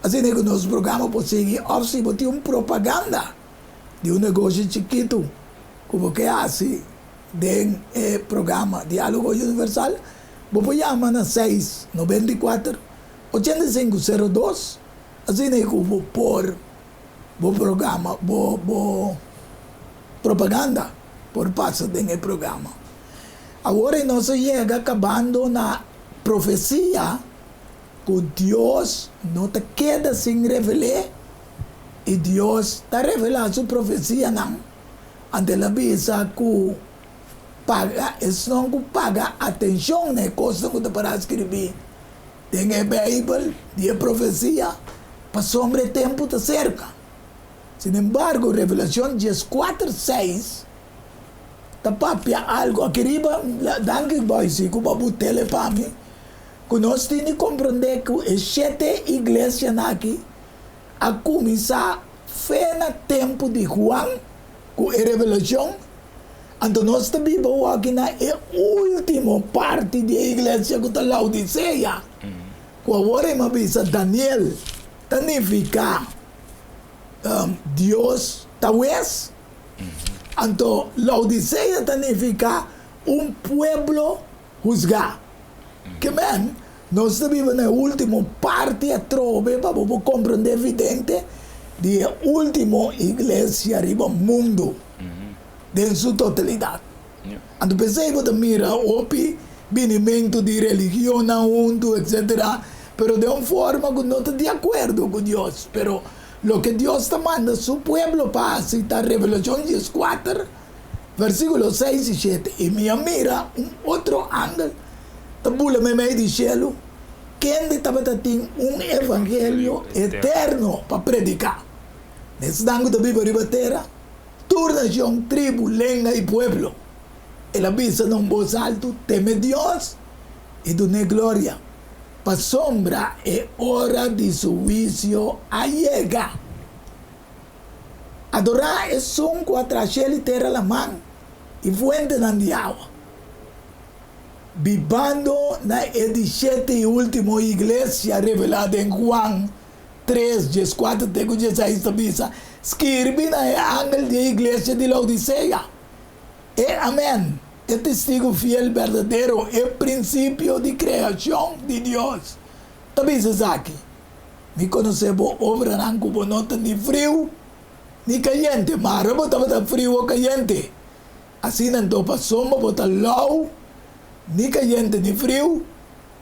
asina ku nos programa por sigui òf si bo tin un propaganda di un negoshi chikitu ku bo ke hasi den e programa Diálogo Universal bo por yama na seis 94 85 02 asina ku bo por bo programa bo bo propaganda por pasa den e programa. Awor e nos a yega kabando na profesia ku Dios no ta keda sin revel'é i Dios ta revelá su profesianan. Anto el a bisa ku paga esnan ku paga atenshon na e kosnan ku ta pará skribí den e Beibel di e profesia, pasobra e tempu ta serka. Sinembargo, Revelashon dieskuater seis ta papia algu aki riba. Danki Boysie ku bo a butele pa mi, ku nos tin di komprondé ku e shete iglesianan aki a kuminsá fe na tempu di Juan ku e revelashon. Anto nos ta biba awor na e último parti di e iglesia ku ta Laodisea, ku awor e bisa Daniel ta nifiká Dios ta wes. Anto Laodisea ta nifiká un pueblo husgá. Ke men, nos ta biba na e último parti atrobe pa bo por komprondé evidente di e último iglesia riba mundu den su totalidat. Anto p'esei bo ta mira hopi binimentu di religionnan huntu etsetera, pero den un forma ku no ta di akuerdo ku Dios. Pero loke Dios ta manda su pueblo pa hasi ta Revelashon dieskuater Versíkulo seis i shete, I mi a mira un otro angel ta bula meimei di shelu, kende tabata tin un evangelio eterno pa prediká na esnan ku ta biba riba tera, tur nashon, tribu, lenga i pueblo. El a bisa na un bos altu, Teme Dios i dun'é gloria, pasobra e ora di su huisio a yega. Adorá esun ku a traha shel i tera, laman i fuentenan di awa. Bibando na e di shete i último iglesia revelá den Juan tres, dieskuater te ku dieseis ta bisa, Skirbi na e angel di e iglesia di Laodisea, E Amèn, e testigu fiel berdadero, e prinsipio di kreashon di Dios, ta bisa esaki, Mi konosé bo obranan ku bo no ta ni friu ni kayente, mara bo tabata friu o kayente. Asina anto pasobra bo ta lou, ni kayente ni friu,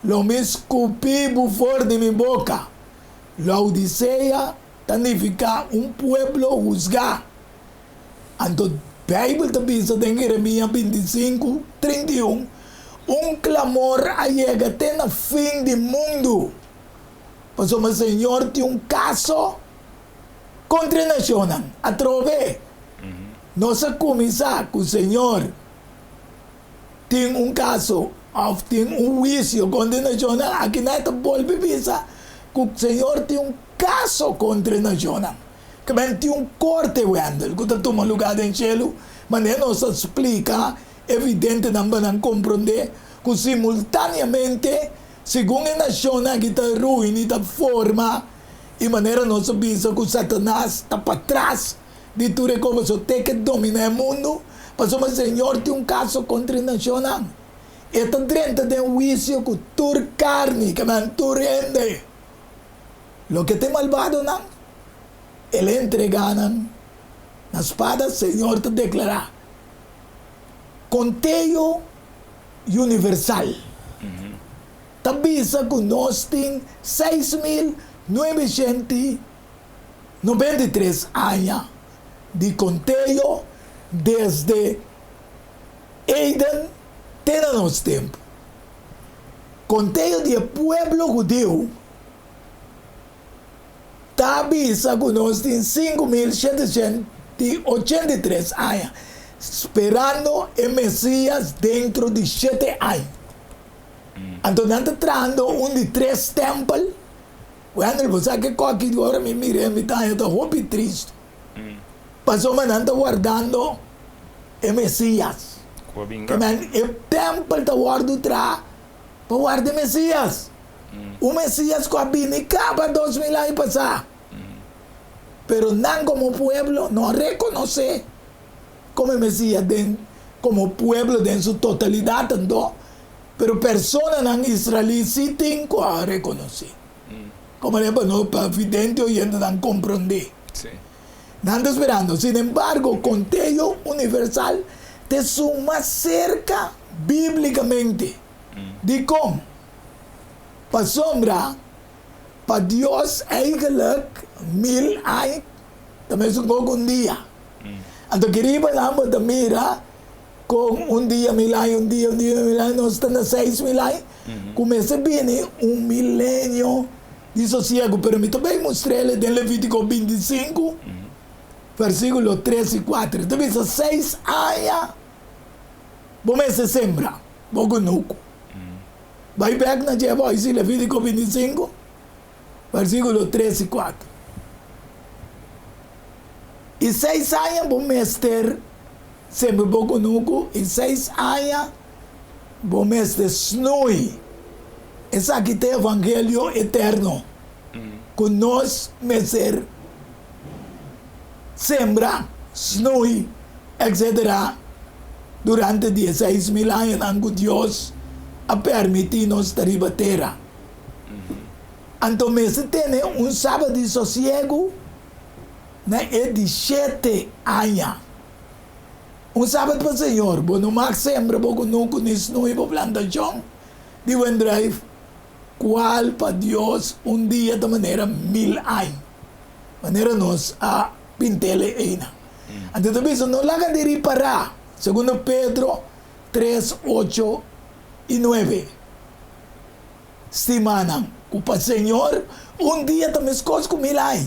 lo mi skupi bo for di mi boka. Laodisea ta nifiká un pueblo husgá. Anto Beibel ta bisa den Jeremia 25, 31, Un klamor a yega te na fin di mundu. Pasobra Señor tin un kaso kontra e nashonnan. Atrobe, nos a kuminsá ku Señor tin un kaso. Òf tin un huisio kontra e nashonnan? Aki nan e ta bolbe bisa ku Señor tin un kaso kontra e nashonnan. Kimen tin un korte, Wendell, ku ta tuma lugá den shelu, manera nos a splika evidentenan pa nan komprondé ku simultáneamente segun e nashonnan aki ta ruini, ta forma, i manera nos a bisa ku Satanas ta patras di tur e kos pasobra te ke dominá e mundu, pasobra Señor tin un kaso kontra e nashonnan. E ta drenta den huisio ku tur karni, kimen tur hende. Loke ta e malbadonan, el a entregá nan na spada, Señor ta deklará. Konteo Universal ta bisa ku nos tin 6993 aña di konteo desde Eden te na nos tempu. Konteo di e pueblo hudiu ta bisa ku nos tin 5783 aña sperando e Mesias dentro di shete aña. Anto nan ta trahando un di tres tèmpel. Wendel, bo sa ke koki ora mi mir'é mi ta haña ta hopi tristu. Pasobra nan ta wardando e Mesias. Ke men e tèmpel ta wòrdu traha pa warda e Mesias. Un Mesias ku a bini kaba 2000 aña pasá. Pero nan komo pueblo no a rekonosé komo e Mesias den komo pueblo den su totalidat anto. Pero personanan israelí sí tin ku a rekonosé. Komo pa no pa vidente oyentenan komprondé. Nan ta sperando. Sin embargo, konteo universal ta esun mas serka bíblikamente. Dikon? Pasobra pa Dios eigenlijk mil aña ta mesun kos ku un dia. Anto keriba nan bo ta mira kon un dia mil aña, un dia, un dia mil aña, nos ta na 6000 aña, ku mester bini un milenio di sosiegu. Pero mi ta bay mustr'el den Levítiko 25, versíkulo 3 i 4. Ta bisa seis aña bo mester sembra bo kunuku. Bay bek na dje bo si Levítiko 25, versíkulo 3 i 4. I seis aña bo mester sembra bo kunuku i seis aña bo mester snui. Esaki ta e evangelio eterno ku nos mester sembra, snui, etcetera durante di e 6000 añanan ku Dios a permití nos ta riba tera. Anto mester tene un sabat di sosiegu na e di shete aña. Un sabat pa Señor, bo no mag sembra bo kunuku ni snui bo plantashon di wendruif, kual pa Dios un dia ta manera 1000 aña, manera nos a pint'el einan. Anto ta bisa no laga di ripará, segundo Pedro 3, 8 i 9. Stimanan, ku pa Señor un dia ta meskos ku 1000 aña,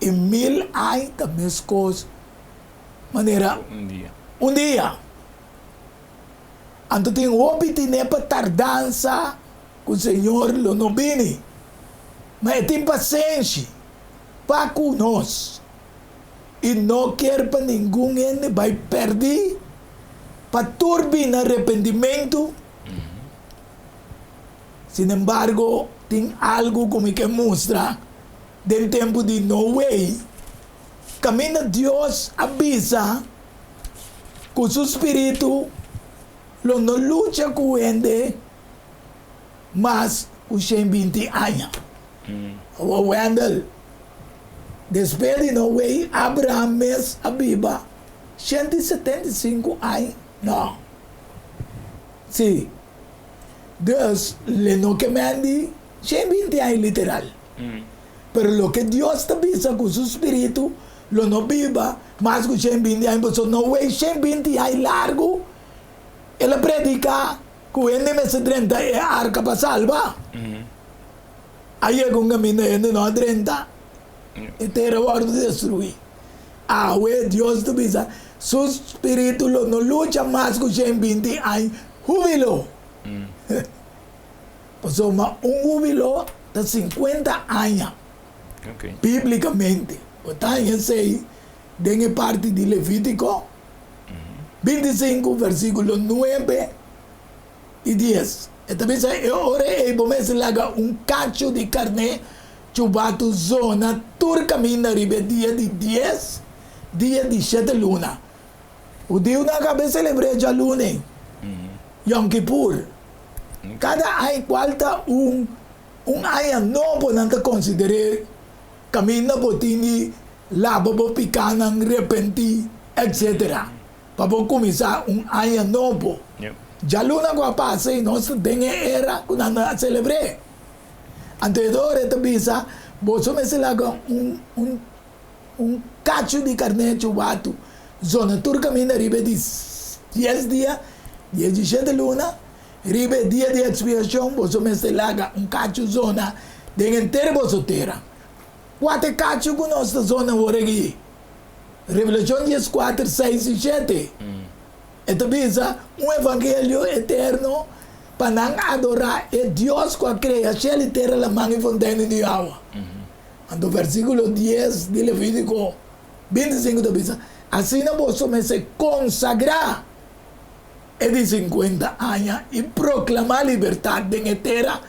i 1000 aña ta meskos manera un dia. Anto tin hopi tine pa tardansa ku Señor lo no bini, ma e tin pasenshi pa ku nos i no kier pa ningun hende bai pèrdí, pa tur bini arepentimentu. Sinembargo, tin algu ku mi ke mustra den tempu di Noe, kaminda Dios a bisa ku su spiritu lo no lucha ku hende mas ku 120 aña. Awor Wendell, despues di Noe, Abraham mes a biba 175 aña? No. Sí. Dus, le no ke men di 120 aña literal. Pero loke Dios ta bisa ku su spiritu lo no biba mas ku 120 aña, pasobra Noe 120 aña largu el a prediká ku hende mester drenta e arka pa salba. A yega un kaminda hende no a drenta, e tera wòrdu destruí. Awe Dios ta bisa su spiritu lo no lucha mas ku 120 aña. Húbilo! Pasobra un hubilo ta 50 aña bíblikamente. Bo ta haña esei den e parti di Levítiko 25 versíkulo 9 i 10. E ta bisa, E ora ei bo mester laga un kachu di karné chubatu zona tur kaminda riba e dia di dies dia di shete luna. Hudiunan a kaba selebr'é djaluna, Yom Kippur. Kada aña kual ta un un aña nobo nan ta konsider'é kaminda bo tin di laba bo pikánan, repentí, etsetera, pa bo kuminsá un aña nobo. Djaluna ku a pasa i nos ta den e era ku nan a selebr'é. Anto e ora e ta bisa, Boso mester laga un un Un kachu di karné chubatu zona tur kaminda riba e di dies dia di e dishete luna, riba e dia di ekspiashon boso mester laga un kachu zona den henter boso tera. Kua ta e kachu ku nos ta zona awor aki? Revelashon dieskuater, seis i shete. E ta bisa, Un evangelio eterno pa nan adorá e Dios ku a krea shel i tera, laman i fonteina di awa. Anto versíkulo dies di Levítiko 25 ta bisa, Asina boso mester konsagrá e di sinkuenta aña i proklamá libertat den e tera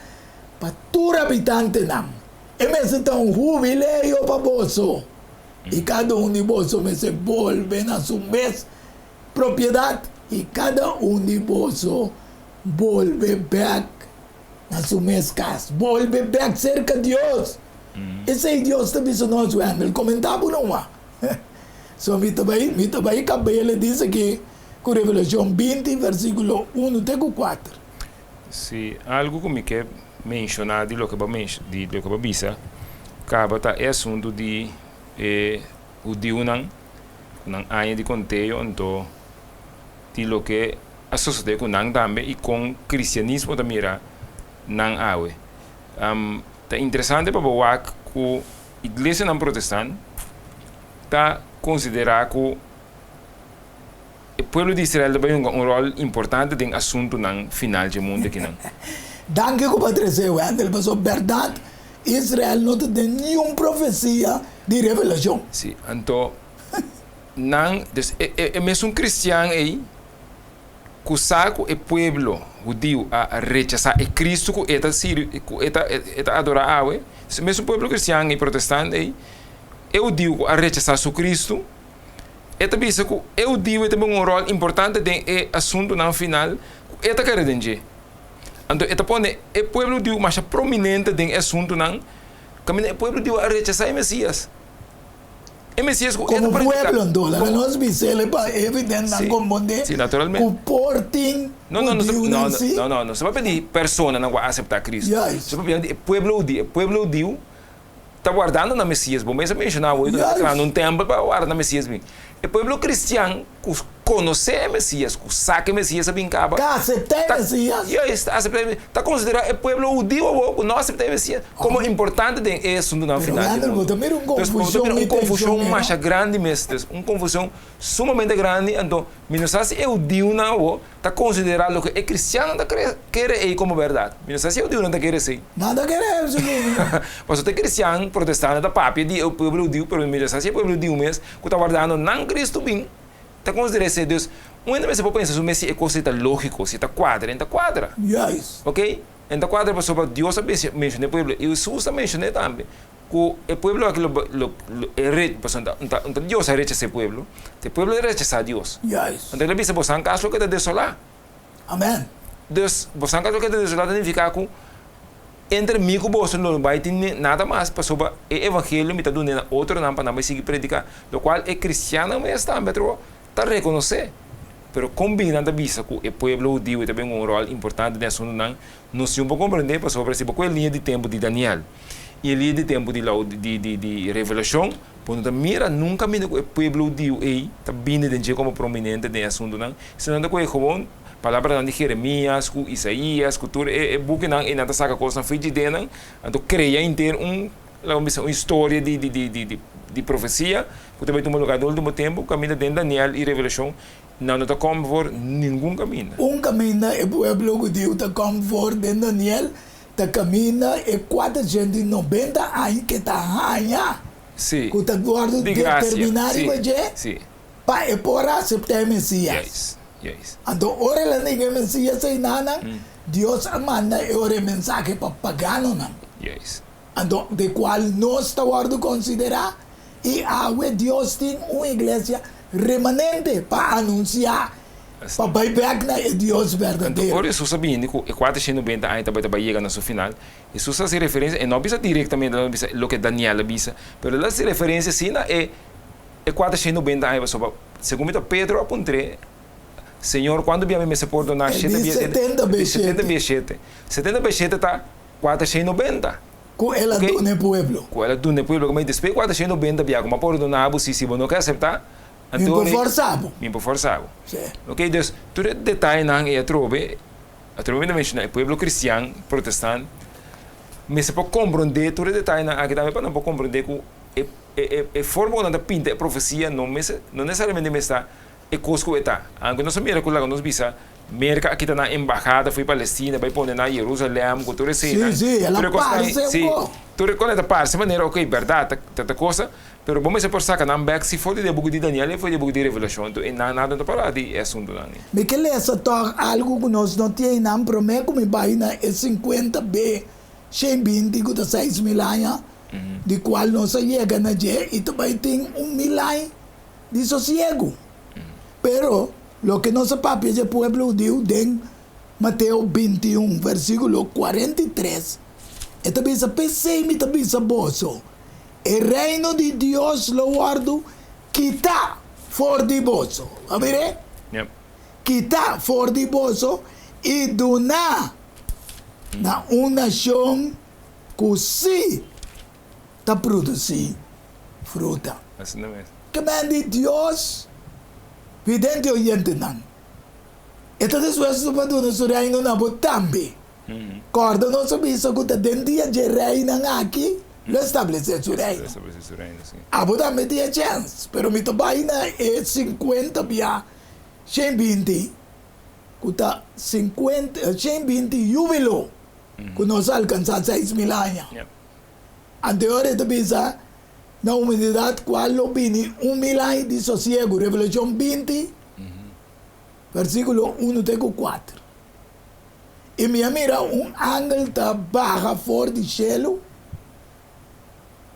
pa tur habitantenan. E mester ta un hubileo pa boso, i kada un di boso mester bolbe na su mes propiedat, i kada un di boso bolbe bèk na su mes kas. Bolbe bèk serka Dios. Esei Dios ta bisa nos, Wendell. Komentá bo numa. So mi ta bai, mi ta bai kabel e dis aki ku Revelashon 20 versíkulo 1 te ku 4. Si, algu ku mi ke menshoná di loke bo di loke bo bisa kaba ta e asuntu di e hudiunan ku nan aña di konteo anto di loke a sosodé ku nan tambe i kon kristianismo ta mira nan awe. Ta interesante pa bo wak ku iglesianan protestant ta konsiderá ku e pueblo di Israel ta bai hunga un ròl importante den asuntunan final dje mundu akinan. Danki ku bo a trese, Wendell, pasobra bèrdat Israel no ta den niun profesia di Revelashon. Sí, anto nan, dus e e mesun kristian ei ku sa ku e pueblo hudiu a rechasá e Kristu ku e ta sirbi, ku e ta e ta adorá awe, dus e mesun pueblo kristian ei, protestant ei, e hudiu ku a rechasá su Kristu, e ta bisa ku e hudiu ei ta bin un ròl importante den e asuntunan final ku e ta kere den dje. Anto e ta pone e pueblo hudiu masha prominente den e asuntunan kaminda e pueblo hudiu a rechasá e Mesias. E Mesias ku e ta Komo prediká. pueblo anto, laga nos bis'el pa evident nan kompondé Sí, naturalmente. ku por tin No, no, nos ta, hudiunan no, sí. no, no, nos ta papia di personanan ku a aseptá Kristu. Juist. Nos ta papia di e pueblo hudiu. E pueblo hudiu ta wardando na Mesias. Bo mes a menshoná awor ku nan ta Juist. trahando un tèmpel pa warda na Mesias bin. E pueblo kristian ku konosé e Mesias, ku sa ku e Mesias a bin kaba. Ta aseptá e Mesias. Juist, ta aseptá e Mesias. Ta konsiderá e pueblo hudiu awor ku no aseptá e Mesias komo importante den e asuntunan Pero final di Wendel, bo mundu. ta mira un Dus bo ta konfushon mira un i tenshon konfushon ei, no? masha grandi mes. Dus un konfushon sumamente grandi. Anto mi no sa si e hudiunan awor ta konsiderá loke e kristiannan ta kere kere ei komo bèrdat. Mi no sa si e hudiunan ta kere esei. Nan ta kere esei. Pasobra e kristian protestante ta papia di e pueblo hudiu, pero mi no sa si e pueblo hudiu mes ku ta wardando nan Kristu bin ta konsiderá esei. Dus un hende mester por pensa su mes si e kos ei ta lógiko, si e ta kuadra. E no ta kuadra. Juist. Oké? E no ta kuadra pasobra Dios a menshoná e pueblo i Hesus a menshoná tambe ku e pueblo aki lo lo e re pasobra un ta un ta Dios a rechasá e pueblo, ta e pueblo a rechasá Dios. Juist. Anto el a bisa boso kas lo keda desolá. Amen. Dus boso kas lo keda desolá ta nifiká ku entre mi ku boso lo no bai tin nada mas pasobra e evangelio mi ta dun'é na otronan pa nan bai sigui prediká, lokual e kristiannan mes tambe atrobe ta rekonosé. Pero kon bin nan ta bisa ku e pueblo hudiu e ta bin un ròl importante den asuntunan, nos tin por komprendé pasobra si bo kohe e liña di tempu di Daniel i e liña di tempu di di di di Revelashon, bo no ta mira nunka minda ku e pueblo hudiu ei ta bini den dje komo prominente den e asuntunan, sino nan ta kohe gewoon palabranan di Jeremias ku Isaías ku tur e e bukinan ei nan ta saka kosnan for dje den nan, anto krea henter un laga bisa un historia di di di di di profesia ku ta bai tuma lugar den ultimo tempu kaminda den Daniel i Revelashon. Nan no ta kòm for ningun kaminda. Un kaminda e pueblo hudiu ta kòm for den Daniel ta kaminda e 490 aña ke ta haña ku ta wòrdu determiná riba dje pa e por aseptá e Mesias. Anto ora el a ninga e Mesias einanan, Dios a manda e ora e mensahe pa paganonan. Anto de kual nos ta wòrdu konsiderá, i awe Dios tin un iglesia remanente pa anunsiá, pa bai bèk na e Dios Anto berdadero. ora Hesus a bini ku e kuatershen nobenta aña tabata bai yega na su final, Hesus a hasi referensia, e no a bisa direktamente, el no a bisa loke Daniel a bisa, pero el a hasi referensia si na e e kuatershen nobenta aña, pasobra segun mi ta Pedro a puntr'é, Señor, kuantu bia mi mester pordoná? E Shete di bia, setenta be setenta shete. bia shete. Setenta be shete ta 490. Ku el a duna e pueblo. Ku el a duna e pueblo. Kuma despues 490 bia ku mi a pordoná bo, si si bo no ke aseptá, Mi anto por fòrsá bo. Mi por fòrsá bo. Sí. Oke, dus tur e detayenan ei atrobe, atrobe mi ta menshoná e pueblo kristian, protestant, mester por komprondé tur e detayenan aki tambe pa nan por komprondé ku e e e forma ku nan ta pinta e profesia no mester no nesesariamente mester ta e kos ku e ta. Aunke nos a mira ku laga nos bisa Merka a kita nan embahada fo'i Palestina bai pone na Jerusalem ku tur eseinan. Sí, sí, el a parse un po. Tur e kos ta parse manera ok bèrdat ta ta kosa, pero bo mester por saka nan bèk si for di den buki di Daniel i for di den buki di Revelashon enton e nan nada no ta pará di e asuntunan ei. Mi ke lesa tòg algu ku nos no tin einan promé ku mi bai na e sinkuenta be 120 ku ta 6000 aña di kual nos a yega na dje i ta bai tin un mil aña di sosiegu. Pero loke nos a papia dje pueblo hudiu den Mateo 21, versíkulo 43, e ta bisa, P'esei mi ta bisa boso, e reino di Dios lo wòrdu kitá for di boso. A mir'é? Kitá for di boso i duná na un nashon ku sí ta produsí fruta. Asina mes. Ke men di Dios vidente oyentenan, E ta dispuesto pa duna Su Reino na bo tambe. Kòrda nos a bisa ku ta den dia dje reinan aki lo establesé Su Reino. Lo establesé Su Reino, si. Abo tambe tin e chèns, pero mi ta bai na e sinkuenta bia 120, ku ta sinkuenta, 120 yúbilo ku nos a alkansá 6000 aña. Anteor e ta bisa, Na humanidat kual lo bini un mil aña di sosiegu, Revelashon 20, versíkulo unu te ku kuater. I mi a mira un angel ta baha for di shelu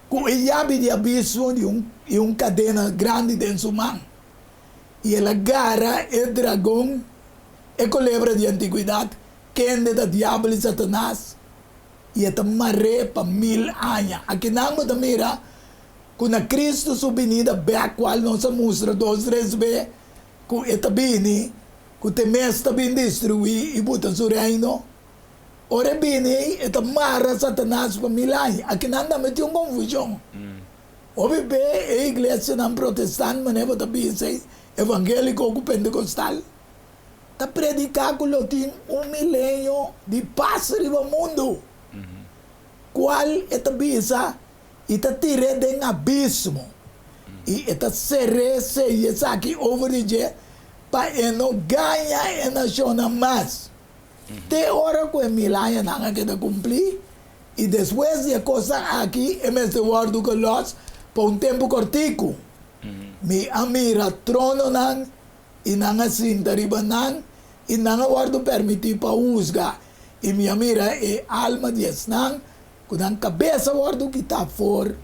ku e yabi di abismo di un i un kadena grandi den su man. I el a gara e dragon, e kolebra di antiguidat, kende ta Diabel i Satanas, i e ta mar'é pa mil aña. Akinan bo ta mira ku na Kristu su binida bèk, kual nos a mustra dos tres be ku e ta bini, ku te mes ta bin destruí i buta su reino. Ora e bini ei, e ta mara Satanas pa mil aña. Akinan tambe tin un konfushon. Hopi be e iglesianan protestant, manera bo ta bisa ei, evangéliko ku pentekostal, ta prediká ku lo tin un milenio di pas riba mundu, kual e ta bisa i ta tir'é den abismo, i e ta ser'é sei esaki over di dje pa e no gaña e nashonnan mas, te ora ku e mil añanan a keda kumplí, i despues di e kosnan aki e mester wòrdu gelòs pa un tempu kòrtiku. Mi a mira trononan i nan a sinta riba nan, i nan a wòrdu pèrmití pa husga, i mi a mira e alma di esnan ku nan kabes a wòrdu kitá for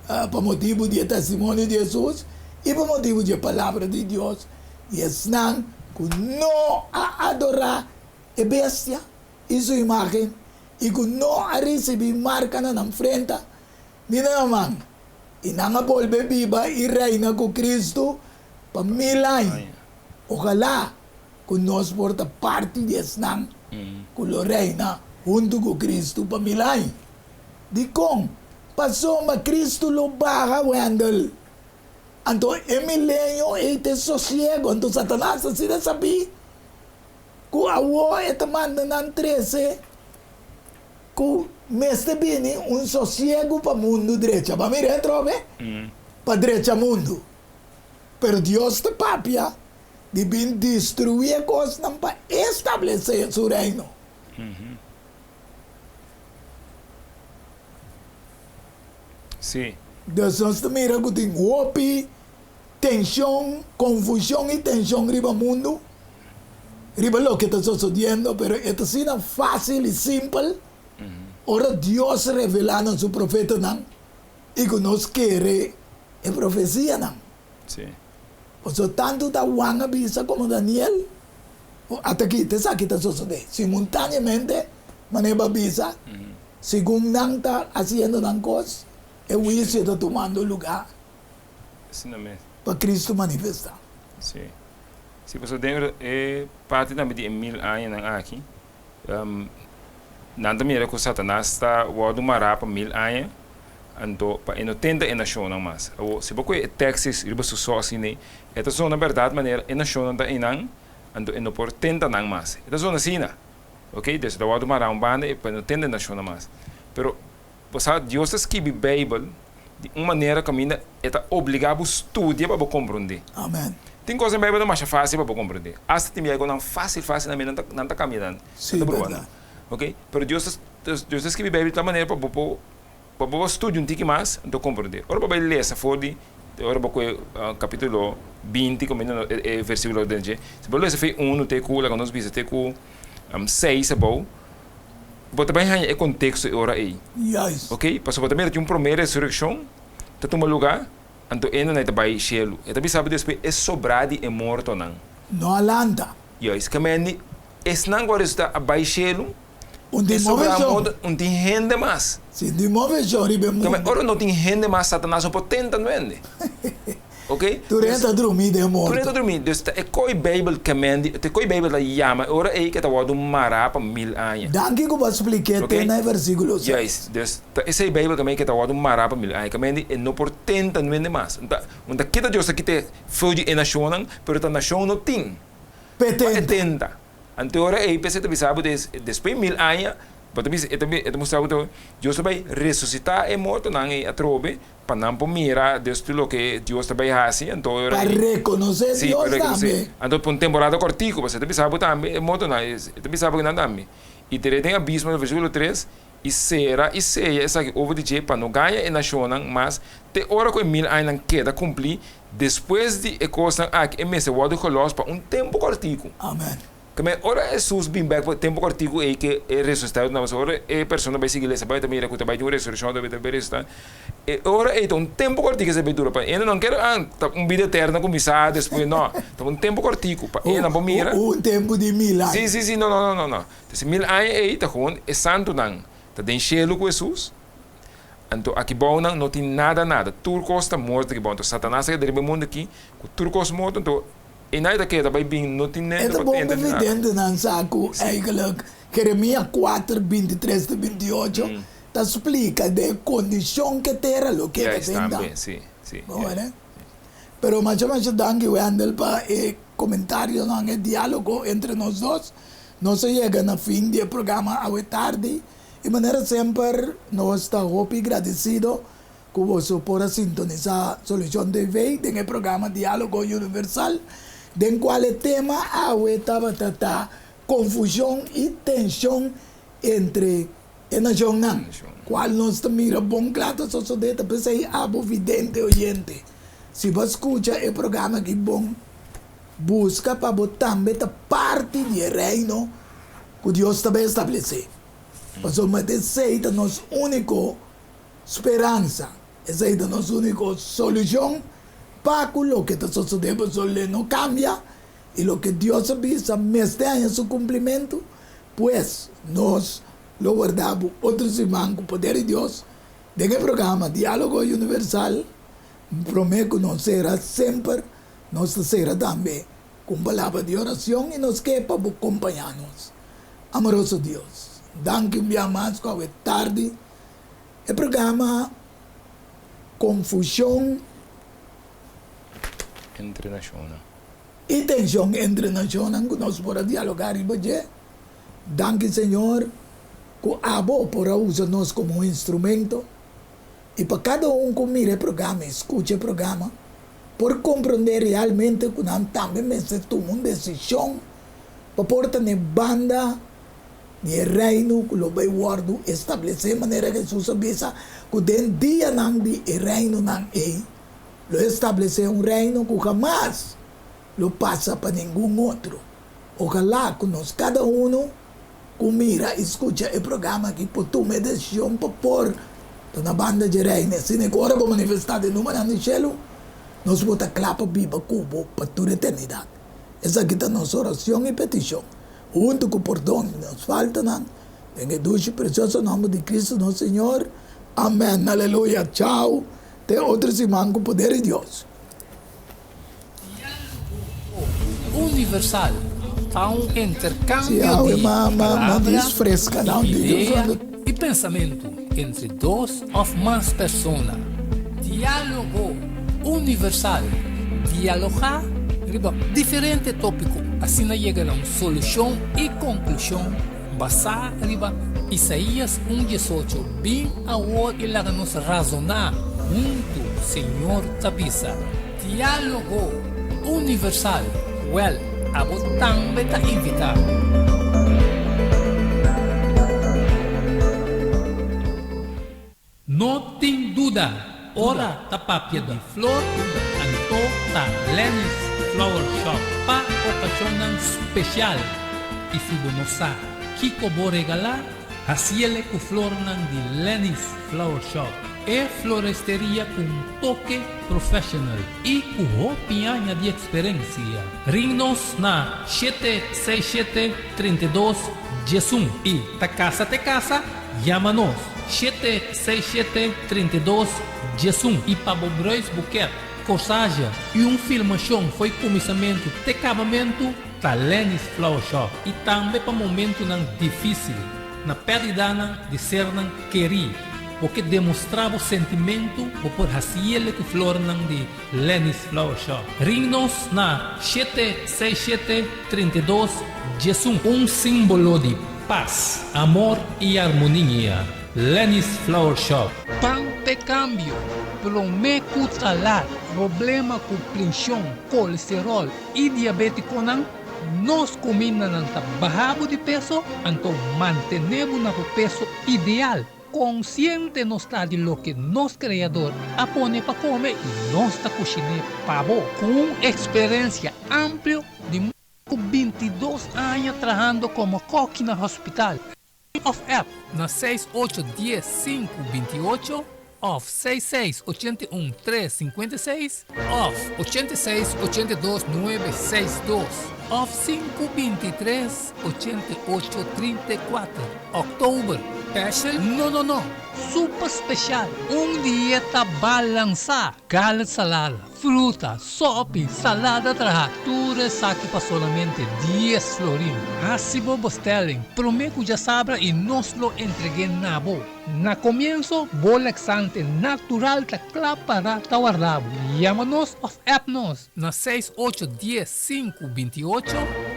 pa motibu di e testimonio di Hesus i pa motibu di e palabra di Dios, i esnan ku no a adorá e bestia i su imágen, i ku no a risibí marka na nan frenta ni na nan man, i nan a bolbe biba i reina ku Kristu pa mil aña. Ojalá ku nos por ta parti di esnan ku lo reina huntu ku Kristu pa mil aña. Dikon? Pasobra Kristu lo baha wendel. Anto e milenio ei ta e sosiego. Anto Satanas asina sabí ku awor e ta manda nan trese ku mester bini un sosiego pa mundu drecha. Bo a mira e atrobe? Pa drecha mundu. Pero Dios ta papia. di bin destruí e kosnan pa establesé su reino. Sí. Dus nos ta mira ku tin hopi tenshon, konfushon i tenshon riba mundu, riba loke ta sosodiendo, pero e ta asina fásil i simpel ora Dios revelá na su profetanan i ku nos kere e profesianan. Sí. Pasobra tantu ta Juan a bisa komo Daniel, Ata aki, ta esaki ta sosodé simultáneamente, manera bo a bisa, segun nan ta hasiendo nan kos, e huisio ta tumando lugá Asina mes. pa Cristo manifestá. Sí. Sí, pasobra den e parti tambe di e mil añanan aki, nan ta mira ku Satanas ta wòrdu mará pa mil aña, anto pa e no tenta e nashonnan mas. Awor, si bo kohe e tèkstis riba su so asina ei, e ta zona bèrdat manera e nashonnan ta einan, anto e no por tenta nan mas. E ta zona asina. Oke, dus e ta wòrdu mará un banda pa e no tenta e nashonnan mas. Pero, bo sa, Dios ta skibi Beibel di un manera kaminda e ta obligá bo studia pa bo komprondé. Amen. Tin kos den Beibel ta masha fásil pa bo komprondé. Asta tin biaha ku nan fásil fásil nan nan ta nan ta kambia nan. Sí, Nan ta proba nan. bèrdat. Oke, pero Dios ta Dios ta skibi Beibel di tal manera pa bo por pa bo studia un tiki mas anto komprondé. Ora bo bai lesa for di ora bo kohe kapítulo 20 kominda no e versíkulo den dje, si bo lesa for di unu te ku laga nos bisa te ku seis abou, Bo ta bai haña e konteksto e ora ei. Juist. Oké, pasobra bo ta mira tin un promé resurekshon ta tuma lugá, anto e nan ei ta bai shelu. E ta bisa bo despues e sobrá di e mortonan. No a lanta. Juist. Kamendi esnan ku a resusitá a bai shelu, Un e tin sobrá moveshon. morto, un tin hende mas. Si tin moveshon riba e Kame mundu. ora no tin hende mas Satanas no por tenta nuende. Ok? Tur hende Dus ta drumí den tur hende ta morto. drumí. Dus ta e koe Beibel kemendi, ta e koe Beibel ta yama e ora ei ke ta wòrdu mará pa mil aña. Danki ku bo a splik'é Ok? te na e versíkulo seis. Juist. Dus ta esei Beibel kemendi ke ta wòrdu mará pa mil aña. Kemendi e no por tenta nuende mas. Un ta un ta kita Dios ta kita e feu di e nashonnan, pero ta nashon no tin P'e pa e tenta. tenta. Anto e ora ei p'esei ta bisa bo des despues di mil aña, bo ta bisa e ta e ta mustra bo ta Dios ta bai resusitá e mortonan ei atrobe Pa nan por mira Dios tur loke Dios ta bai hasi, anto e ora Pa ei. rekonosé Sí, pa Dios rekonosé. tambe. Anto pa un temporada kòrtiku, pasobra e ta bisa bo tambe, e mortonan, e ta bisa bo kinan tambe. I tir'é den abismo, na versíkulo tres, i sera i seya esaki over di dje pa no gaña e nashonnan mas te ora ku e mil añanan keda kumplí, despues di e kosnan aki e mester wòrdu gelòs pa un tempu kòrtiku. Amèn. Keme ora Hesus bin bek pa tempu kòrtiku ei ke e resusitá ta pasobra ora e persona bai sigui lesa bai ta mira ku ta bai tin un resurekshon ta bai resusitá e ora ei ta un tempu kòrtiku esei bai dura pa hende no kere ah ta un bida eterno kuminsá despues no ta un tempu kòrtiku pa e nan por mira Un tempu di mil aña. Si si si no no no no entonces mil aña ei ta gewoon e santunan ta den shelu ku Hesus anto aki bou nan no tin nada nada tur kos ta morto aki bou anto Satanas a keda riba e mundu aki ku tur kos morto anto E nai ta keda bai bin, no tin E nende ta pa bon tenta pa di nada. videntenan sa ku eigenlijk Jeremia kuater, 23 te 28 ta splika den e kondishon ku e tera lo keda Juist, den ta. tambe, si, si, Bo ja. wene? Pero masha masha danki Wendel pa e komentarionan, e dialogo entre nos dos. Nos a yega na fin di e programa awe tardi i manera semper nos ta hopi gradisido Ku boso por a sintonisá Solushon TV den e programa Diálogo Universal, den kual e tema awe tabata ta Konfushon i tenshon entre e nashonnan, kual nos ta mira bon kla ta sosodé. Ta p'esei abo vidente oyente, si bo a skucha e programa aki bon, buska pa bo tambe ta parti di e Reino ku Dios ta bai establesé, pasobra esei ta nos úniko Speransa, esei ta nos úniko solushon pa ku loke ta sosodé pasobra lo e no kambia i loke Dios a bisa mester haña su kumplimentu. Pues, nos lo warda bo otro siman ku poder di Dios den e programa Diálogo Universal. Promé ku nos sera, semper nos ta sera tambe ku un palabra di orashon i nos ke pa bo kompañá nos. Amoroso Dios, danki un bia mas ku awe tardi E programa Konfushon Entre Nashonnan. I tenshon entre nashonnan ku nos por a dialogá riba dje. Danki Señor ku abo por a usa nos komo un instrumento i pa kada un ku mira e programa i skucha e programa. por komprondé realmente ku nan tambe mester tuma un desishon pa por ta n'e banda di e Reino ku lo bai wòrdu establesé, manera Hesus a bisa ku den dianan di e Reinonan ei lo establesé un Reino ku hamas lo pasa pa ningun otro. Ojalá ku nos kada unu ku mira i skucha e programa aki por tuma e desishon pa por ta na banda dje Reino. Asina ku ora bo manifestá den numernan di shelu, nos por ta kla pa biba ku bo pa tur eternidat. Esaki ta nos orashon i petishon, huntu ku pordon di nos faltanan, den e dushi presioso nòmber di Kristu nos Señor. Amèn. Aleluya. Chau. Te otro siman ku poder di Dios. Universal ta un interkambio di palabra, idea i pensamentu entre dos òf mas persona. Diálogo Universal, Dialogá riba diferente tópiko, asina yega na un solushon i konklushon basá riba Isaías un diesocho, Bin awor i laga nos razoná huntu, Señor ta bisa. Diálogo Universal, Wèl, abo tambe ta invitá. No tin duda, ora ta papia di flor, anto ta Lenny's Flower Shop pa okashonnan spesial. I si bo no sa kiko bo regalá, hasiele ku flornan di Lenny's Flower Shop, e floresteria ku un toke professional i ku hopi aña di eksperensia. Ring nos na 767 32 11 i ta kasa te kasa, yama nos 767 32 11 i pa bo bruidsboeket, corsage i un filmashon fo'i kuminsamentu te kabamentu ta Lenny's Flower Shop i tambe pa momentunan difísil na pèrdidanan di sernan kerí. Bo ke demostrá bo sentimentu, bo por hasiele ku flornan di Lenny's Flower Shop. Ring nos na shete seis shete 32 11. Un símbolo di pas, amor i armonia. Lenny's Flower Shop. Pan p'e kambio, promé ku ta lat. Problema ku prenshon, kolesteròl i diabétikonan, nos kumindanan ta baha bo di peso, anto mantené bo na bo peso ideal. Konsiente nos ta di loke nos Kreador a pone pa kome i nos ta kushiné pa bo. Ku un eksperensia amplio di mas ku 22 aña trahando komo kòki na hospital. Òf app na seis ocho dies sinku binti ocho òf seis seis 81 tres 56 òf 86 82 nuebe seis dos òf sinku 23 88 34. Òktober, Special? No no no! Super special! Un dieta balansá! Garlic salada, fruta, sopi, salada traha, tur esaki pa solamente dies florin. Hasi bo bestelling prome ku djasabra i nos lo entreg'é na bo. Na komienso, bo laxante natural ta kla para ta warda bo. Yama nos òf app nos na seis ocho dies sinku 28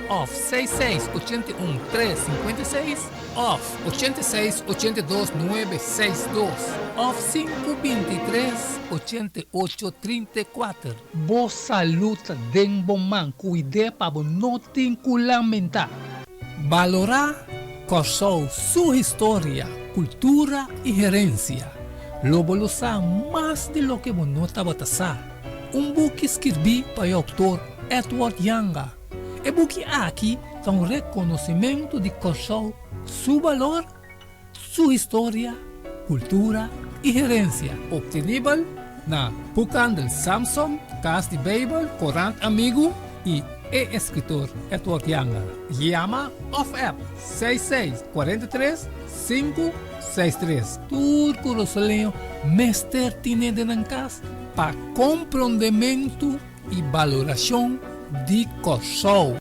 òf seis seis 81 tres 56 òf 86 82 nuebe seis dos òf sinku 23 88 34. Bo salud ta den bo man, kuid'é pa bo no tin ku lamentá. Balorá Kòrsou su historia, kultura i herensia. Lo bo lo sa mas di loke bo no tabata sa. Un buki skirbí pa e outor Edward Janga. E buki aki ta un rekonosimentu di Kòrsou su balor, su historia, kultura i herensia. Optenibel na Boekhandel Samson, Kas di Beibel, Korant Amigu i e eskritor Edward Janga. Yama òf app 66 43 5 63. Tur kurasoleño mester tine den nan kas pa komprondementu i balorashon di Kòrsou.